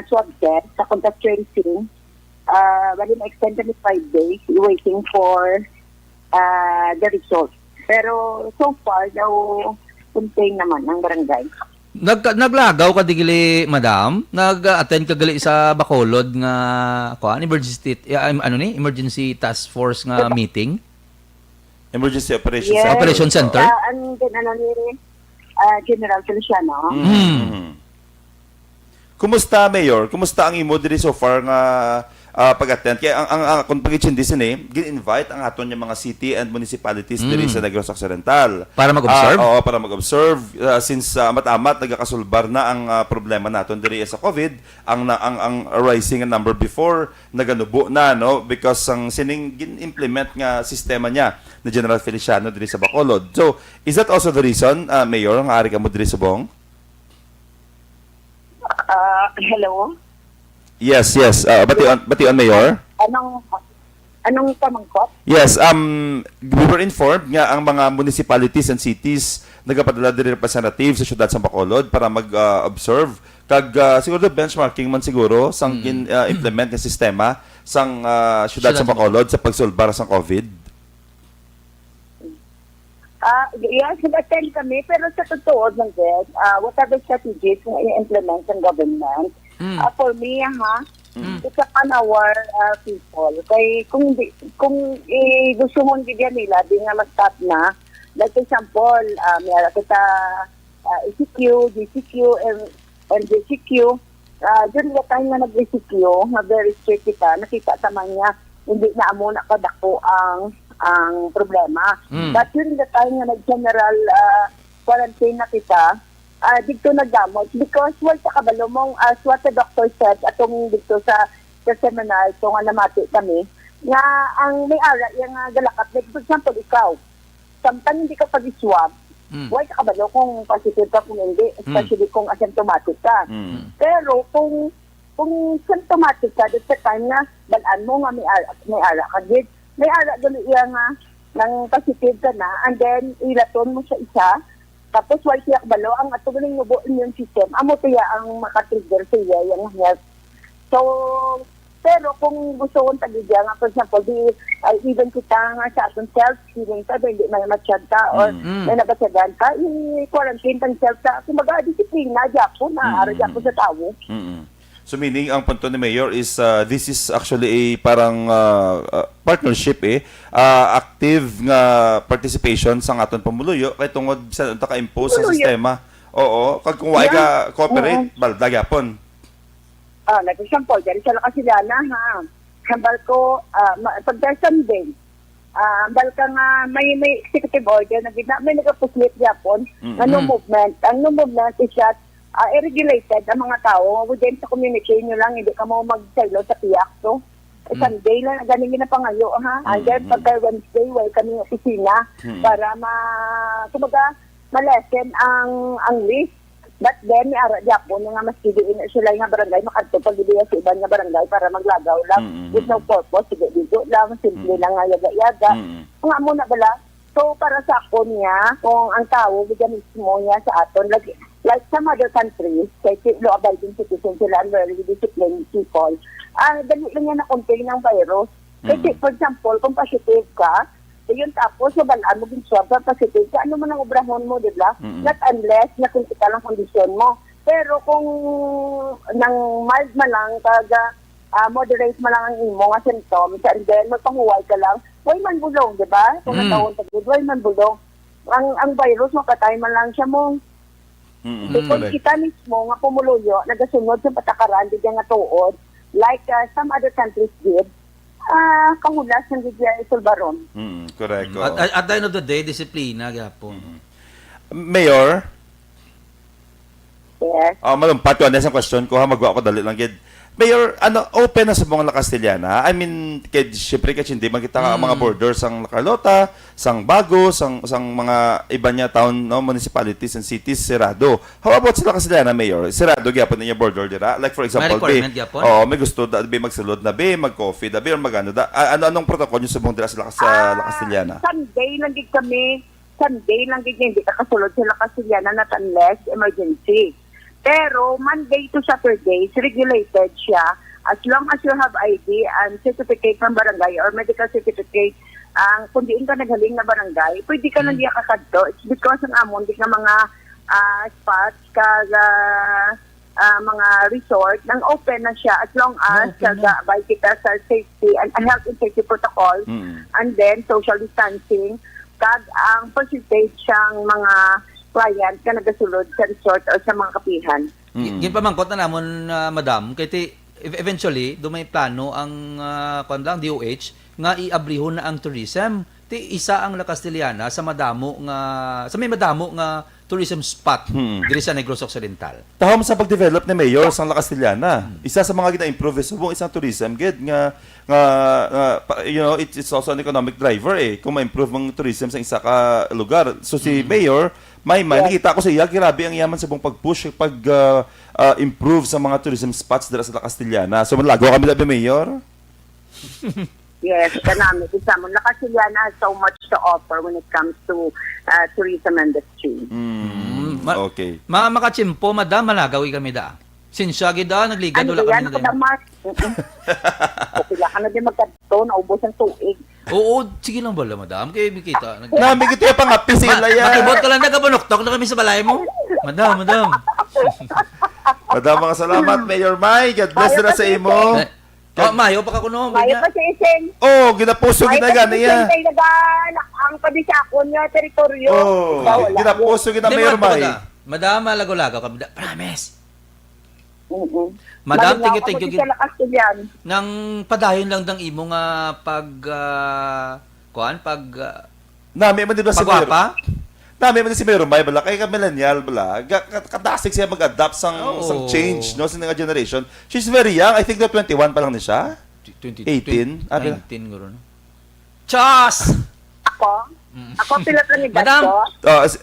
swab test, sa contact tracing, ah, bali na-extend kami five days, waiting for, ah, the result. Pero so far, daw contain naman ang barangay. Nag-, naglagaw ka di gali, madam? Nag-attend ka gali sa Bacolod nga, kuan, emergency, eh, ano ni? Emergency Task Force nga Yes. meeting? Emergency Operations Yes. Center. Operation Center? Ah, ang din, ano ni, ah, General Feliciano. Mm. Mm. Kumusta, Mayor? Kumusta ang imo diri so far nga, ah, pag-attend? Kaya ang, ang, ang akong pag-intindi sini, gin-invite ang aton nga mga city and municipalities diri Mm. sa Negros Occidental. Para mag-observe? Ah, oo, para mag-observe. Ah, since, ah, amat-amat nagakasulbar na ang, ah, problema naton diri sa COVID, ang na-, ang, ang rising number before, naganubo na, no? Because ang sining gin-implement nga sistema niya ni General Feliciano diri sa Bacolod. So, is that also the reason, ah, Mayor, nga ari kamo diri subong? Ah, hello? Yes, yes. Ah, bation, bation, Mayor. Anong, anong pamangkot? Yes, um, we were informed nga ang mga municipalities and cities nagapadala diri representative sa siyudad sa Bacolod para mag, ah, observe Kag, ah, siguro benchmarking man siguro sang Mm. gin-, ah, implement nga sistema sang, ah, siyudad Siyudad sa sa Bacolod sa pagsulbar sang COVID. Ah, yes, nag-attend kami, pero sa totoo lang, Jed, ah, whatever strategies nga i-implement ng government, Mm. ah, for me, ha, Mm. it's upon our, ah, people. Kay kung di, kung i-, gusto mo gid yan nila, di nga mag-stop na. Like, for example, ah, may ara kita, ah, E C Q, G C Q, and, and G C Q, ah, during the time nga nag-E C Q, nga very strict kita, nakita ta man nga hindi na amo na kadako ang, ang problema. Mm. But during the time nga nag-general, ah, quarantine na kita, ah, dito nagdamot. Because wala sa kabalo mong, as what the doctor said, atong dito sa, sa seminar, kung nga namati kami, nga ang may ara, yung, ah, galakat, like, for example, ikaw, samtang hindi ka pag-swab, Mm. wala ka kabalo kung positive ka, kung hindi, Mm. especially kung asymptomatic ka. Mm. Pero kung, kung symptomatic ka, that's the time nga balaan mo nga may ara, may ara ka gid. May ara gali iya nga nang positive ka na, and then ilaton mo siya isa, tapos wala siya kabalo, ang ato galing nubo immune system, amo to ya ang makatrigger sa iya yung health. So, pero kung gusto kong tagidya nga, for example, di, ay, even kita nga sa atong self, feeling ka, hindi may matyag ka, or Mm. Mm. may nabasagan ka, i-quarantine tang self ka. Kumbaga, disiplina, gyapon, na, ara Mm. gyapon sa tawo. Mm. So, meaning, ang punto ni Mayor is, ah, this is actually a parang, ah, ah, partnership, eh. Ah, active nga participation sa aton pamuluyo, kay tungod sa unta ka-impose sa Pamuluyo. sistema. Oo, kag kung wa Yeah. ka cooperate, Oo. balda gyapon. Ah, like example, diri sa La Castellana, ha. Hambal ko, ah, ma-, pag Sunday, ah, hambal ka nga may, may executive order na gina-, may nagapuslit gyapon Mm-mm. nga no movement. Ang no movement is that, ah, i-regulated ang mga tao within sa community nyo lang, hindi ka mo magsaylo sa piyak, no? Eh, Mm. Sunday lang, ganing ginapangayo, ha? And then, Mm-mm. pagka Wednesday, wala kami opisina Mm. para ma-, kumbaga, ma-lessen ang, ang risk. But then, may ara gyapon nga mas diin na sila nga barangay makadto pag sa iban nga barangay para maglagaw lang Mm, mm, with no mm. purpose, sige, digo lang, simple Mm. lang nga yaga-yaga. Mm. Nga mo na bala. So, para sa akon niya, kung ang tawo, biya mismo niya sa aton, like, like some other countries, kay ti-, law-abiding citizens sila and very disciplined people, ah, dali lang niya na-contain ang virus. Kasi, Mm. for example, kung positive ka, ayun, tapos, mabalaan mo, gin-swab ka, positive ka, ano man ang obrahon mo, di ba? Mm-mm. Not unless na critical ang kondisyon mo. Pero kung nang mild man lang, kag, ah, moderate man lang ang imo nga symptoms, and then magpahuway ka lang, way man bulong, di ba? Kung Mm. natawon ka gid, way man bulong. Ang, ang virus, mapatay man lang siya mo. Mm-mm, Kung correct. kita mismo nga pumuluyo, nagasunod sa patakaran, di nga tuod, like, ah, some other countries did, ah, kahulas ang gid iya isulbaron. Mm, correct, Mm, oo. at, at, at the end of the day, disiplina gyapon. Mm. Mayor? Yes. Ah, malumpat ko, ano, sa question ko, ha, magwa ko dali lang gid. Mayor, ano, open na subong ang La Castellana? I mean, kay, syempre, kay hindi man kita ang mga Mm. border sang La Carlota, sang Bago, sang, sang mga iba niya town, no, municipalities and cities, sirado. How about sa La Castellana, Mayor? Sirado gyapon ninyo border dira? Like, for May example, requirement bi-, gyapon? oo, may gusto da, bi magsulod na, bi mag-coffee da, bi or magano da. A-, ano, anong protocol niyo subong dira sa La, sa La Ah, Castellana? Sunday lang gid kami. Sunday lang gid, hindi ka kasulod sa La Castellana, not unless emergency. Pero Monday to Saturday, regulated siya. As long as you have I D and certificate ng barangay or medical certificate, ang kung diin ka naghaling na barangay, pwede ka lang Mm. diya kakadto. It's because ang amon di nga mga, ah, spots kag, ah, ah, mga resort, nang open na siya as long as Open na. nag-abide kita sa safety and, and health and safety protocol, Mm. and then social distancing, kag ang percentage sang mga client nga nagasulod sa resort or sa mga kapihan. Mm. Ginpamangkot na namon, ah, madam, kay ti-, ev-, eventually, do may plano ang, ah, kwan lang, D O H, nga iabrihon na ang tourism. Ti isa ang La Castellana sa madamo nga, sa may madamo nga tourism spot Hmm. diri sa Negros Occidental. Tahom sa pag-develop ni Mayor sang La Castellana, Hmm. isa sa mga gina-improve subong isang tourism gid nga, nga, nga, pa-, you know, it's, it's also an economic driver, eh, kung ma-improve ang tourism sa isa ka lugar. So, si Hmm. Mayor, may, may, Yes. nakita ko sa iya, grabe ang yaman sa buong pag-push, pag, ah, ah, improve sa mga tourism spots dira sa La Castellana. So, malagaw kami labi, Mayor? Yes, kanami. Isa mo, La Castellana has so much to offer when it comes to, uh, tourism industry. Mm, Mm, ma-, okay. Mga makachimpo, madam, malagawi kami da. Sinsya gid, ah, nagligad, Ano wala ba kami yan? na din. Nakadamas. Mm-mm. O, pila ka na din magkadto, naubos ang tuig. Oo, sige lang bala, madam. Kaya may kita. Nag- Nami kita yung pangapi sa Ma- ilaya. Makibot ka lang, nagabanuktok na kami sa balay mo. Madam, madam. Madam, mga salamat, Mayor May. God bless Mayo nila pa sa si imo. Iseng. Eh, oh, mayo pa ka kuno, Mayo ganyan. pa si Iseng. Oh, ginapuso Mayo gid na pa si gani Iseng, ya. Kay naga-, ang pabisakon nga teritoryo. Oh, Ikaw, wala. ginapuso gid na, Di, Mayor mga May. talaga. Madam, malagaw-lagaw kami. Da-, promise. Mm-mm. Madam, Malingaw thank you, ako thank you, si gid. Sela Castellan. Nang padayon lang dang imo nga pag, ah, kuan, pag, ah, Nami man din ba si Mayor? Pagwapa? Nami man din si Mayor May bala, kay ka millennial bala, ga-, ka-, kadasig siya mag-adapt sang, Oo. sang change, no, sa nga generation. She's very young. I think na twenty-one pa lang ni siya. Twenty, Eighteen? Abi na. Nineteen guro, no? Chas! Ako? Mm. Ako, pila lang edad Madam! ko? Ah, s-,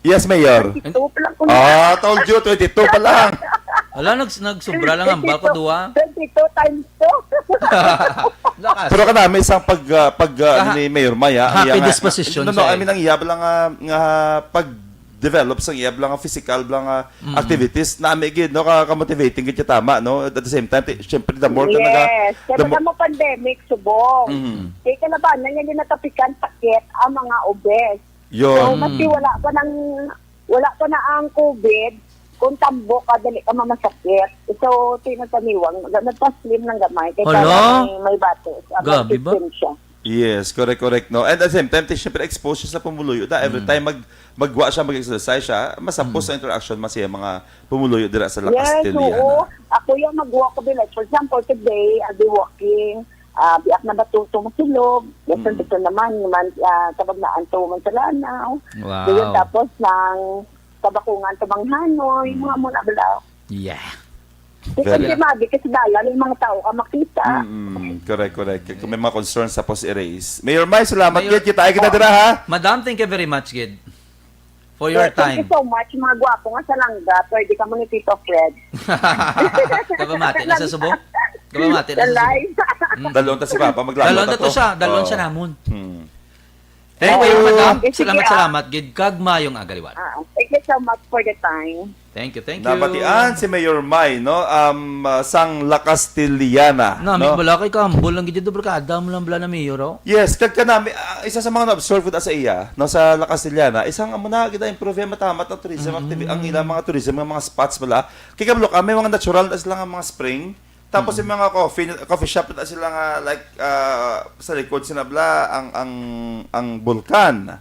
yes, Mayor. Twenty-two pa lang ko na. Ah, told you, twenty-two pa lang. Ala, nags-, nagsubra lang ang balko, duwa. Twenty-two times two. Lakas. Pero kanami isang pag, ah, pag, ah, Kaha-, ni Mayor May, ah, happy ang iya nga, disposition no, no, siya, I mean, eh. Ang iya bala nga, nga pag-develop sang iya bala nga physical bala nga Mm. activities, nami gid, no, ka, ka-motivating gid siya, tama, no? At the same time, ti-, syempre, the more ka naga-, Yes. Kaya the mo-, pag mo pandemic, subong. Mm. Kaya kalabanan nga ginatapikan, sakit ang mga obese. Yun. So, Mm. maski wala pa nang, wala pa na ang covid, kung tambok ka, dali ka mamasakit. So, tinataniwang, nagpa-slim ng gamay. Kaya Hala? May, may bato. Grabe ba? System siya. Yes, correct, correct, no? And at the same time, ti-, syempre, exposure sa pumuluyo. Da, every Mm. time mag, magwa siya, mag-exercise siya, masapos Mm. sa interaction man siya mga pumuluyo dira sa La Yes, Castellana. Oo. Ako yung mag-walk ko din. Like, for example, today, I'll be walking. Ah, biak na ba to, to Masilog? Yes, Mm. dito naman, man, ah, Kabagnaan to Mansalanaw. Wow. Doon, tapos ng Kabakungan to Manghanoy, Mm. mga muna bala. Yeah. Di Very kasi madi kasi dalan yung mga tao ka makita. Mm, correct, correct. Kung may mga concerns, tapos erase. Mayor May, salamat Mayor, gid. Kita ay kita oh, dira, ha? Madam, thank you very much, gid, for your Thank you time. so much, mga gwapo nga sa langga. Pwede ka mo ni Tito Fred. Kapamati na sa subong? Kapamati na sa subong? Live. Mm. Dalon ta si Papa, maglamat Dalon ta to. to siya, dalon Oh. siya namon. Hmm. Anyway, Oh, madam, okay, sige, salamat, ah. salamat, gid, kag mayong aga liwat. Ah, thank you so much for the time. Thank you, thank you. Nabatian si Mayor May, no? Um, uh, sang La Castellana, Nami no? Bala kay kambol lang gid, barkada mo lang bala na mayor, oh. Yes, kag kanami, ah, isa sa mga na-observe ko sa iya, no, sa La Castellana, isang amo na gid improve matamat ang tourism Mm-mm. activi-, ang ilang mga tourism nga mga spots bala. Kay kabalo ka, may mga natural na sila nga mga spring. Tapos Mm-mm. yung mga coffee, coffee shop na sila nga, like, ah, sa likod sila bala ang, ang, ang bulkan.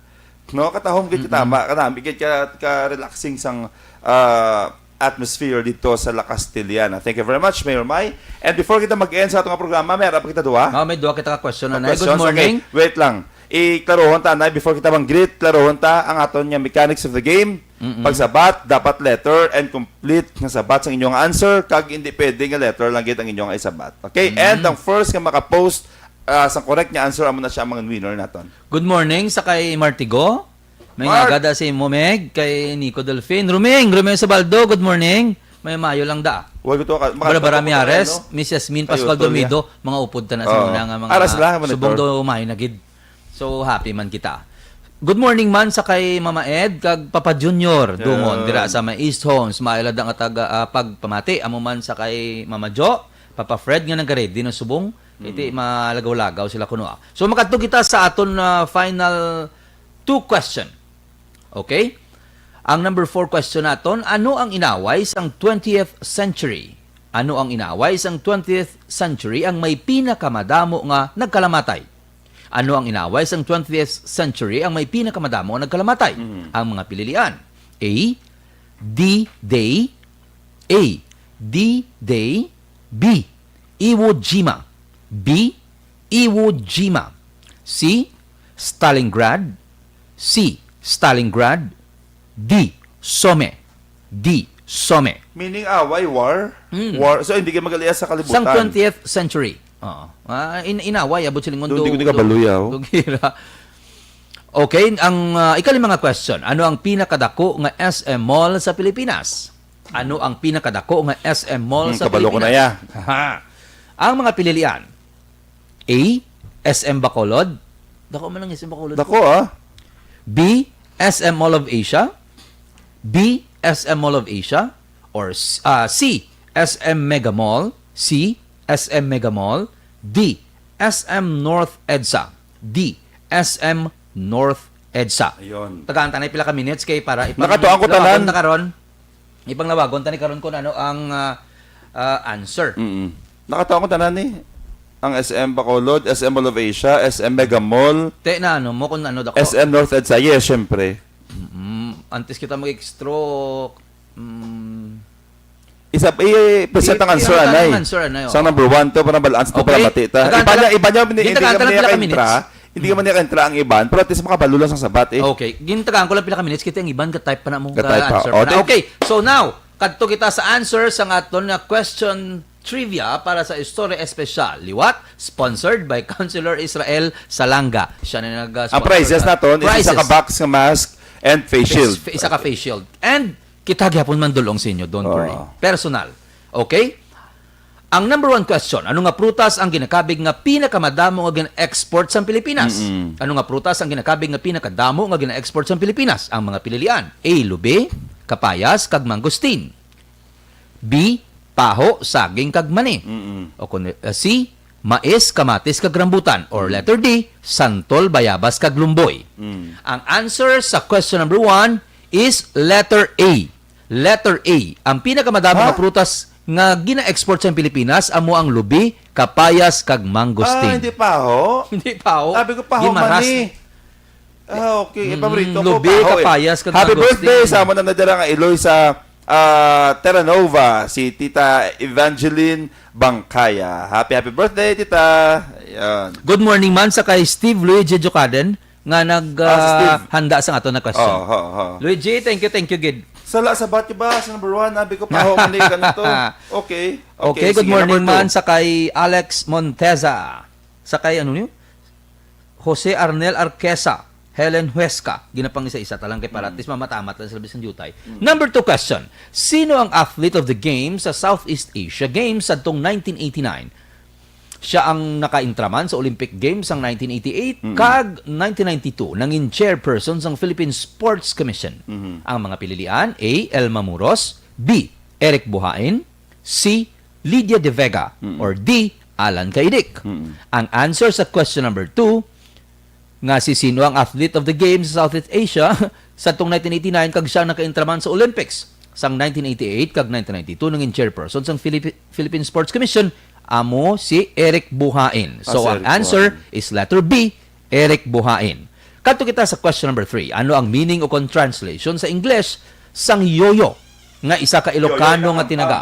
No, katahom gid Mm-mm. tama, kanami gid ka, ka relaxing sang, ah, atmosphere dito sa La Castellana. Thank you very much, Mayor May. And before kita mag-end sa atong programa, may arap kita duha. Oh, may duha kita ka question na. Good Questions? Okay, morning. Wait lang. Iklarohon ta na before kita mag-greet, klarohon ta ang aton nga mechanics of the game. Mm-mm. Pagsabat, dapat letter and complete nga sabat sang inyong answer, kag hindi pwede nga letter lang gid ang inyong isabat. Okay? Mm. And ang first nga maka-post, ah, sang correct nga answer, amo na siya ang mga winner naton. Good morning sa kay Martigo. May Mark! Nga agada si Momeg, kay Nico Delfin. Ruming, Ruming Sabaldo, good morning. May mayo lang da. Wag ito ka, Barbara makatapo ko Miares, tayo, no? Miss Yasmin Kayo, Pascual tol, Domido, yeah. Mga upod ta na sa Oo. Mga, nga mga Ara sila, monitor. Subong do, mayo na gid. So, happy man kita. Good morning man sa kay Mama Ed kag Papa Junior Dungon, Yan. Dira sa may East Homes. Maila da nga taga, ah, pagpamati. Amo man sa kay Mama Jo, Papa Fred nga nagaready na subong. Iti Mm. malagaw-lagaw sila kuno, ah. So, makadto kita sa aton, ah, final two question. Okay? Ang number four question naton, ano ang inaway sang twentieth century? Ano ang inaway sang twentieth century ang may pinakamadamo nga nagkalamatay? Ano ang inaway sang twentieth century ang may pinakamadamo nga nagkalamatay? Mhm. Ang mga pililian. A, D-Day. A, D-Day. B, Iwo Jima. B, Iwo Jima. C, Stalingrad. C, Stalingrad. D, Somme. D, Somme. Meaning away, war? Mm. War. So, hindi kayo mag-alias sa kalibutan. Sang twentieth century. Oo. Ah, in-, inaway, abot silingon Doon, do-, di ko di kabalo, do-, yaw. Dugira. Okay, ang, ah, ikalima nga question. Ano ang pinakadako nga S M mall sa Pilipinas? Ano ang pinakadako nga S M mall Hmm, sa kabalo ko na Pilipinas? Ya. Haha. Ang mga pililian. A, S M Bacolod. Dako man ang S M Bacolod. Dako, ah. B, S M Mall of Asia. B, S M Mall of Asia. Or s- ah, C, S M Mega Mall. C, S M Mega Mall. D, S M North EDSA. D, S M North EDSA. Ayun. Tagaan ta na pila ka minutes kay para ipang- Nakatuan ko tanan. Lawagon ta karon. Ipanglawagon ta ni karon kung ano ang, ah, ah, answer. Mm. Nakatuan ko tanan ni. Ang S M Bacolod, S M Mall of Asia, S M Mega Mall, Te na ano mo kung ano dako. S M North EDSA. Yes, syempre. Mm, antes kita mag-stroke. Mm. Isa, i-present ang I- answer, i-, anay. Ang answer, anay, oo. Sa number one to, para balance to, para Okay. mati ta. Tagaan Iba ta niya, lang, iba niya, hindi, hindi gintagaan ka ta lang niya pila ka ka-intra. Minutes. Hindi ka man niya ka-intra ang iban, pero at least makabalo lang sa sabat, eh. Okay. Gintagaan ko lang pila ka minutes, kita ang iban, ka-type pa na mo, Ka-type pa. ka-answer O, pa na. then Okay. So now, kadto kita sa answer sa aton nga question trivia para sa Istorya Espesyal. Liwat, sponsored by Councilor Israel Salanga. Siya na nag, uh, Ang sponsor prizes sa naton is isa ka prizes. box nga mask and face shield. Face, isa ka face shield. And kita gyapon mandulong sa inyo, don't Oo. worry. Personal. Okay? Ang number one question, ano nga prutas ang ginakabig nga pinakamadamo nga gina-export sa Pilipinas? Mm-mm. Ano nga prutas ang ginakabig nga pinakadamo nga gina-export sa Pilipinas? Ang mga pililian, A, lubi, kapayas, kag mangosteen. B, paho, saging, kag mani. Mm-mm. O kun, uh, C, mais, kamatis, kag rambutan. Or Mm. letter D, santol, bayabas, kag lumboy. Mm. Ang answer sa question number one is letter A. Letter A. Ang pinakamadamo Ha? nga prutas nga gina-export sa Pilipinas amo ang lubi, kapayas, kag mangosteen. Ah, hindi paho? Hindi paho. Sabi ko, paho, Gimaras. mani. Ah, okay. Eh, Mm, paborito ko, lubi, paho, eh. kapayas, kag Happy mangosteen. birthday sa amo na nadala nga iloy sa, ah, Terranova, si Tita Evangeline Bangkaya. Happy, happy birthday, Tita. Ayan. Good morning man sa kay Steve Luigi Jocaden nga nag, Ah, si ah, Steve. handa sa ato na question. Oo, oo, oo. Luigi, thank you, thank you, gid. Sala sa bat ba sa number one, abi ko, paho man ni kanito. Okay. Okay, Okay, good sige, morning number two. man sa kay Alex Monteza. Sa kay, ano niyo? Jose Arnel Arquesa, Helen Huesca. Ginapang isa-isa ta lang kay para at Mm. least mamatamat lang sila bisan diutay. Mm. Number two question. Sino ang athlete of the games sa Southeast Asia Games sadtong nineteen eighty-nine? Siya ang nakaintraman sa Olympic Games sang nineteen eighty-eight Mm. kag nineteen ninety-two nangin chairperson sang Philippine Sports Commission. Mhm. Ang mga pililian, A, Elma Muros, B, Eric Buhain, C, Lydia De Vega, Mm. or D, Alan Caidic. Mm. Ang answer sa question number two, nga si sino ang athlete of the games sa Southeast Asia sa tong nineteen eighty-nine kag siya nakaintraman sa Olympics sang nineteen eighty-eight kag nineteen ninety-two nangin chairperson sang Philippi-, Philippine Sports Commission, amo si Eric Buhain. Ah, So, si ang Eric answer Buhain. is letter B, Eric Buhain. Kadto kita sa question number three. Ano ang meaning o kon translation sa English sang yoyo nga isa ka Ilocano Yoyo, nga tinaga?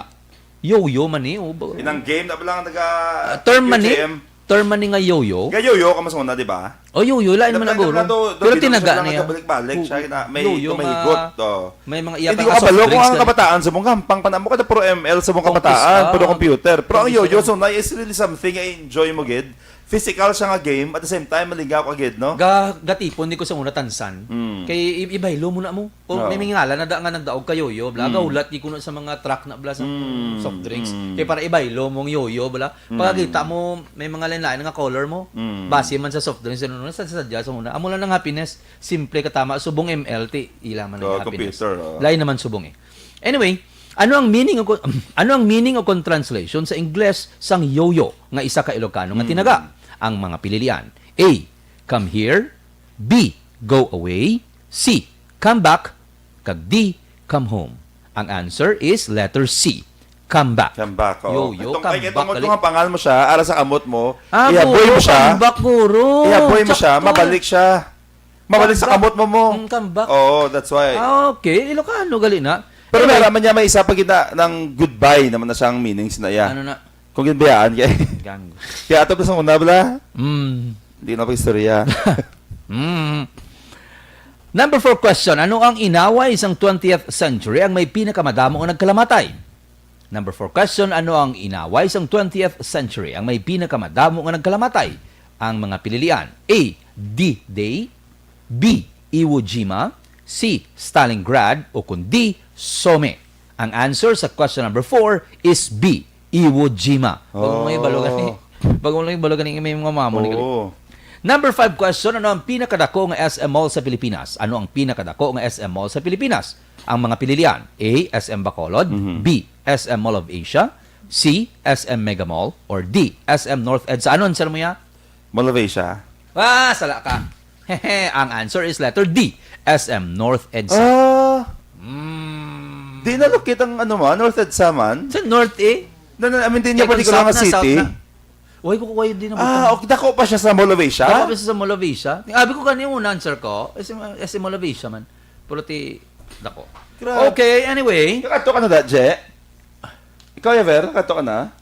Yoyo man ni, oh, ba- Inang game na ba lang naga Ah, term man ni? Q T M? Term man ni nga yoyo? Nga yoyo ka mas una, di ba? Oh, yoyo, lain man Depende siguro. na to, Pero depende tinaga na siya lang niya. nagabalik-balik siya, Yo-, na may yoyo tumahigot, nga, oh. may mga iya Hindi pa ko nga kabalo soft kung drinks ang na kabataan sa mong gampang pa na mo kada puro M L sa mong Kung kabataan, pis-, puro ah, computer. Pero ang kung yoyo, pis-, so na is really something nga enjoy mo gid. Physical siya nga game, at the same time, maligaw ka gid, no? Ga-, gatipon ni ko sa una tansan. Mm. Kay i-, ibaylo mo na mo. O, Oo. may mga ngalan na da-, nga nagdaog ka yoyo, bla, Mm. gahulat di kuno sa mga truck na, bla, sa Mm, soft drinks. mm. Kay para ibaylo mong yoyo, bla. Mm. Pagkakita mo, may mga lain-lain nga color mo. Mm. Base man sa soft drinks, ano, sa, sa sadya, sa una. Amo lang ang happiness, simple ka tama, subong M L T, ila man ang Oo, happiness. computer, oo. Lain naman subong eh. Anyway, ano ang meaning o kon-, ano ang meaning o kon translation sa Ingles sang yoyo nga isa ka Ilocano nga Mm. tinaga? Ang mga pililian. A, come here. B, go away. C, come back. Kag D, come home. Ang answer is letter C, come back. Come back, oo. Yoyo, Itong, come ay, itong back, mo, gali. Itong pangal mo siya, ara sa kamot mo, Ah, ihaboy guro, mo siya. come back, guro. Ihaboy mo siya, Sakto. mabalik siya. Mabalik sa Come back. kamot mo mo. Mm, come back. Oo, that's why. Ah, okay. Ilocano, gali na. Pero Anyway. may araman niya, may isa pa kita ng goodbye naman na siyang meaning, sinaya. Ano na? Kung ginbayaan kay Gang. Kaya ato pa sa una, bala? Mm. Hindi na pag-istorya. Mm. Number four question, ano ang inaway sang twentieth century ang may pinakamadamo nga nagkalamatay? Number four question, ano ang inaway sang twentieth century ang may pinakamadamo nga nagkalamatay? Ang mga pililian, A, D-Day, B, Iwo Jima, C, Stalingrad, o kung D, Somme. Ang answer sa question number four is B, Iwo Jima. Bago mo Oh. ibalo gani. Bago mo ibalo gani may mga mamo ni gali. Oo. Number five question, ano ang pinakadako nga S M mall sa Pilipinas? Ano ang pinakadako nga S M mall sa Pilipinas? Ang mga pinilian, A, S M Bacolod, Mhm. B, S M Mall of Asia, C, S M Mega Mall, or D, S M North EDSA? Ano answer mo ya? Mall of Asia. Ah, sala ka. Hehe, ang answer is letter D, S M North EDSA. Ah. Mm. Di na locate ang ano man, North EDSA man? Sa North eh. No, no, I mean, di niya Kaya kung particular nga south na, south city. Na. Uy, ko, ko, di na Ah, butang. Okay, dako pa siya sa Mall of Asia? Dako pa siya sa Mall of Asia. Abi ko kanina una answer ko, S M, S M Mall of Asia man. Pero ti, dako. Grabe. Okay, anyway. Nakato ka na da, Je? Ikaw, Ever? Nakato ka na?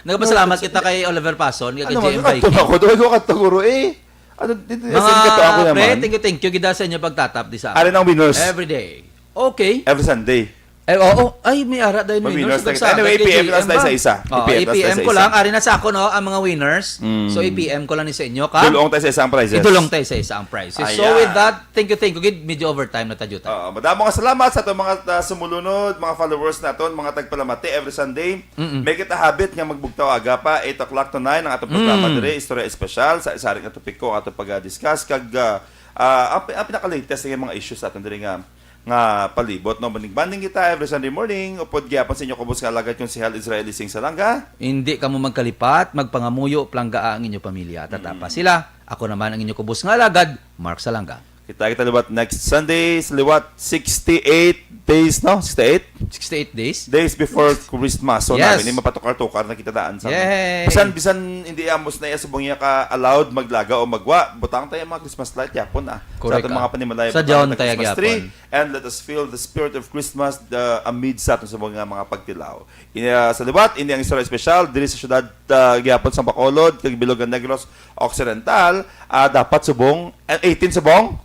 Nagpasalamat No, kita kay Oliver Pason, kay Ano J M man, nakato Viking. Na ako. Doon ko kato, guro, eh. Ano, dito, Mga S M kato ako pre, naman. Thank you, thank you. Gida sa inyo pagtatap di sa Ari ng winners. Every day. Okay. Every Sunday. Eh, oo. Ay, may ara dahil May winners. Winners na kita. Anyway, Nagsabi A P M lang kay tayo sa G M ba? isa. Oo, A P M lang tayo A P M sa ko isa. Lang. Ari na sa ako, no, ang mga winners. Mm. So, A P M ko lang ni sa inyo, ka? Idulong tayo sa isa ang prizes. Idulong tayo sa isa ang prizes. So, Ayan. With that, thank you, thank you. Gid, medyo overtime na tayo, ta. Oo, madamo nga salamat sa atong mga, ah, sumulunod, mga followers naton, mga tagpalamati every Sunday. Mm-mm. May kita habit nga magbugtaw aga pa, eight o'clock to nine, ang atong programa Mm. Dire, Istorya Espesyal, sa isa rin nga topiko, ang atong pag-discuss, kag, ah, ah, ang, ang pinaka-latest nga mga issues sa aton dire nga nga palibot, no? Banding-banding kita every Sunday morning. Upod gyapon sa inyo kubos nga alagad, Konsehal Israel Ising Salanga. Hindi kamo magkalipat, magpangamuyo, planggaa ang inyo pamilya. Tatapa Mm. sila. Ako naman ang inyo kubos nga alagad, Mark Salanga. Kita, kita liwat next Sunday, sa liwat sixty-eight days, no? Sixty-eight? Sixty-eight days? Days before Christmas. So, Yes. Namin, mapatukar-tukar na kita daan sa Yay! Bisan, bisan hindi amos na iya subong niya ka allowed maglaga o magwa, butang tayo mga Christmas light, yapon, ah. Correct, Sa ating ah. Mga panimalay, Sa butang John tayo tayo Christmas tree. Gyapon. And let us feel the spirit of Christmas, the, amid sa aton sa mga, mga pagtilaw. Ini, ah, sa liwat, ini ang istorya espesyal diri sa siyudad, ah, gihapon sang Bacolod, kag Bilog nga Negros Occidental, ah, dapat subong, eh, eighteen subong?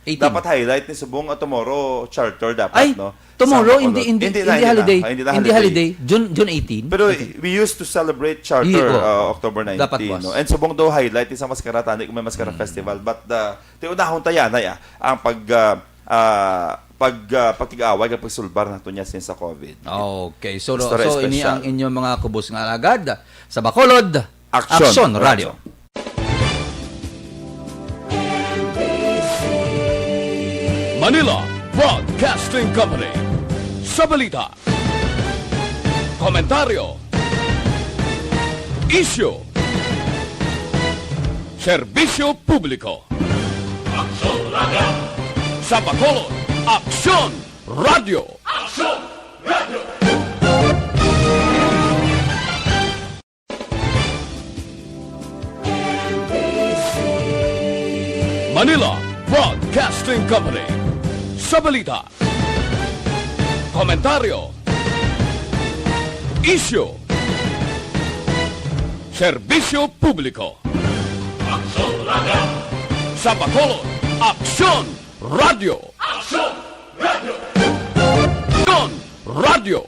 Eighteen. Dapat highlight ni subong, ah, tomorrow, charter dapat, Ay, no? tomorrow, Sa Bacolod. hindi, hindi, Hindi na, hindi hindi na. holiday. Ah, hindi na Hindi holiday. holiday. June, June eighteen. Pero Okay. we used to celebrate charter, Iyo. ah, October nineteen, Dapat was. no? And subong daw highlight sa Maskara, tani kung may Maskara Mm. Festival. But, ah, tiunahon tayo na, ya, ang pag, ah, ah, pag, ah, pagkig-away kag pagsulbar nato niya since sa COVID. Okay. So, Istorya so, ini espesyal. Ang inyong mga kubos nga alagad sa Bacolod, Aksyon Aksyon Radio. Radio. Manila Broadcasting Company. Sa balita, komentaryo, isyu, serbisyo publiko. Aksyon Radio. Sa Bacolod, Aksyon Radio. Aksyon Radio. Manila Broadcasting Company. Sa balita, komentaryo, isyu, serbisyo publiko. Aksyon Radio. Sa Bacolod, Aksyon Radio. Aksyon Radio. Aksyon Radio.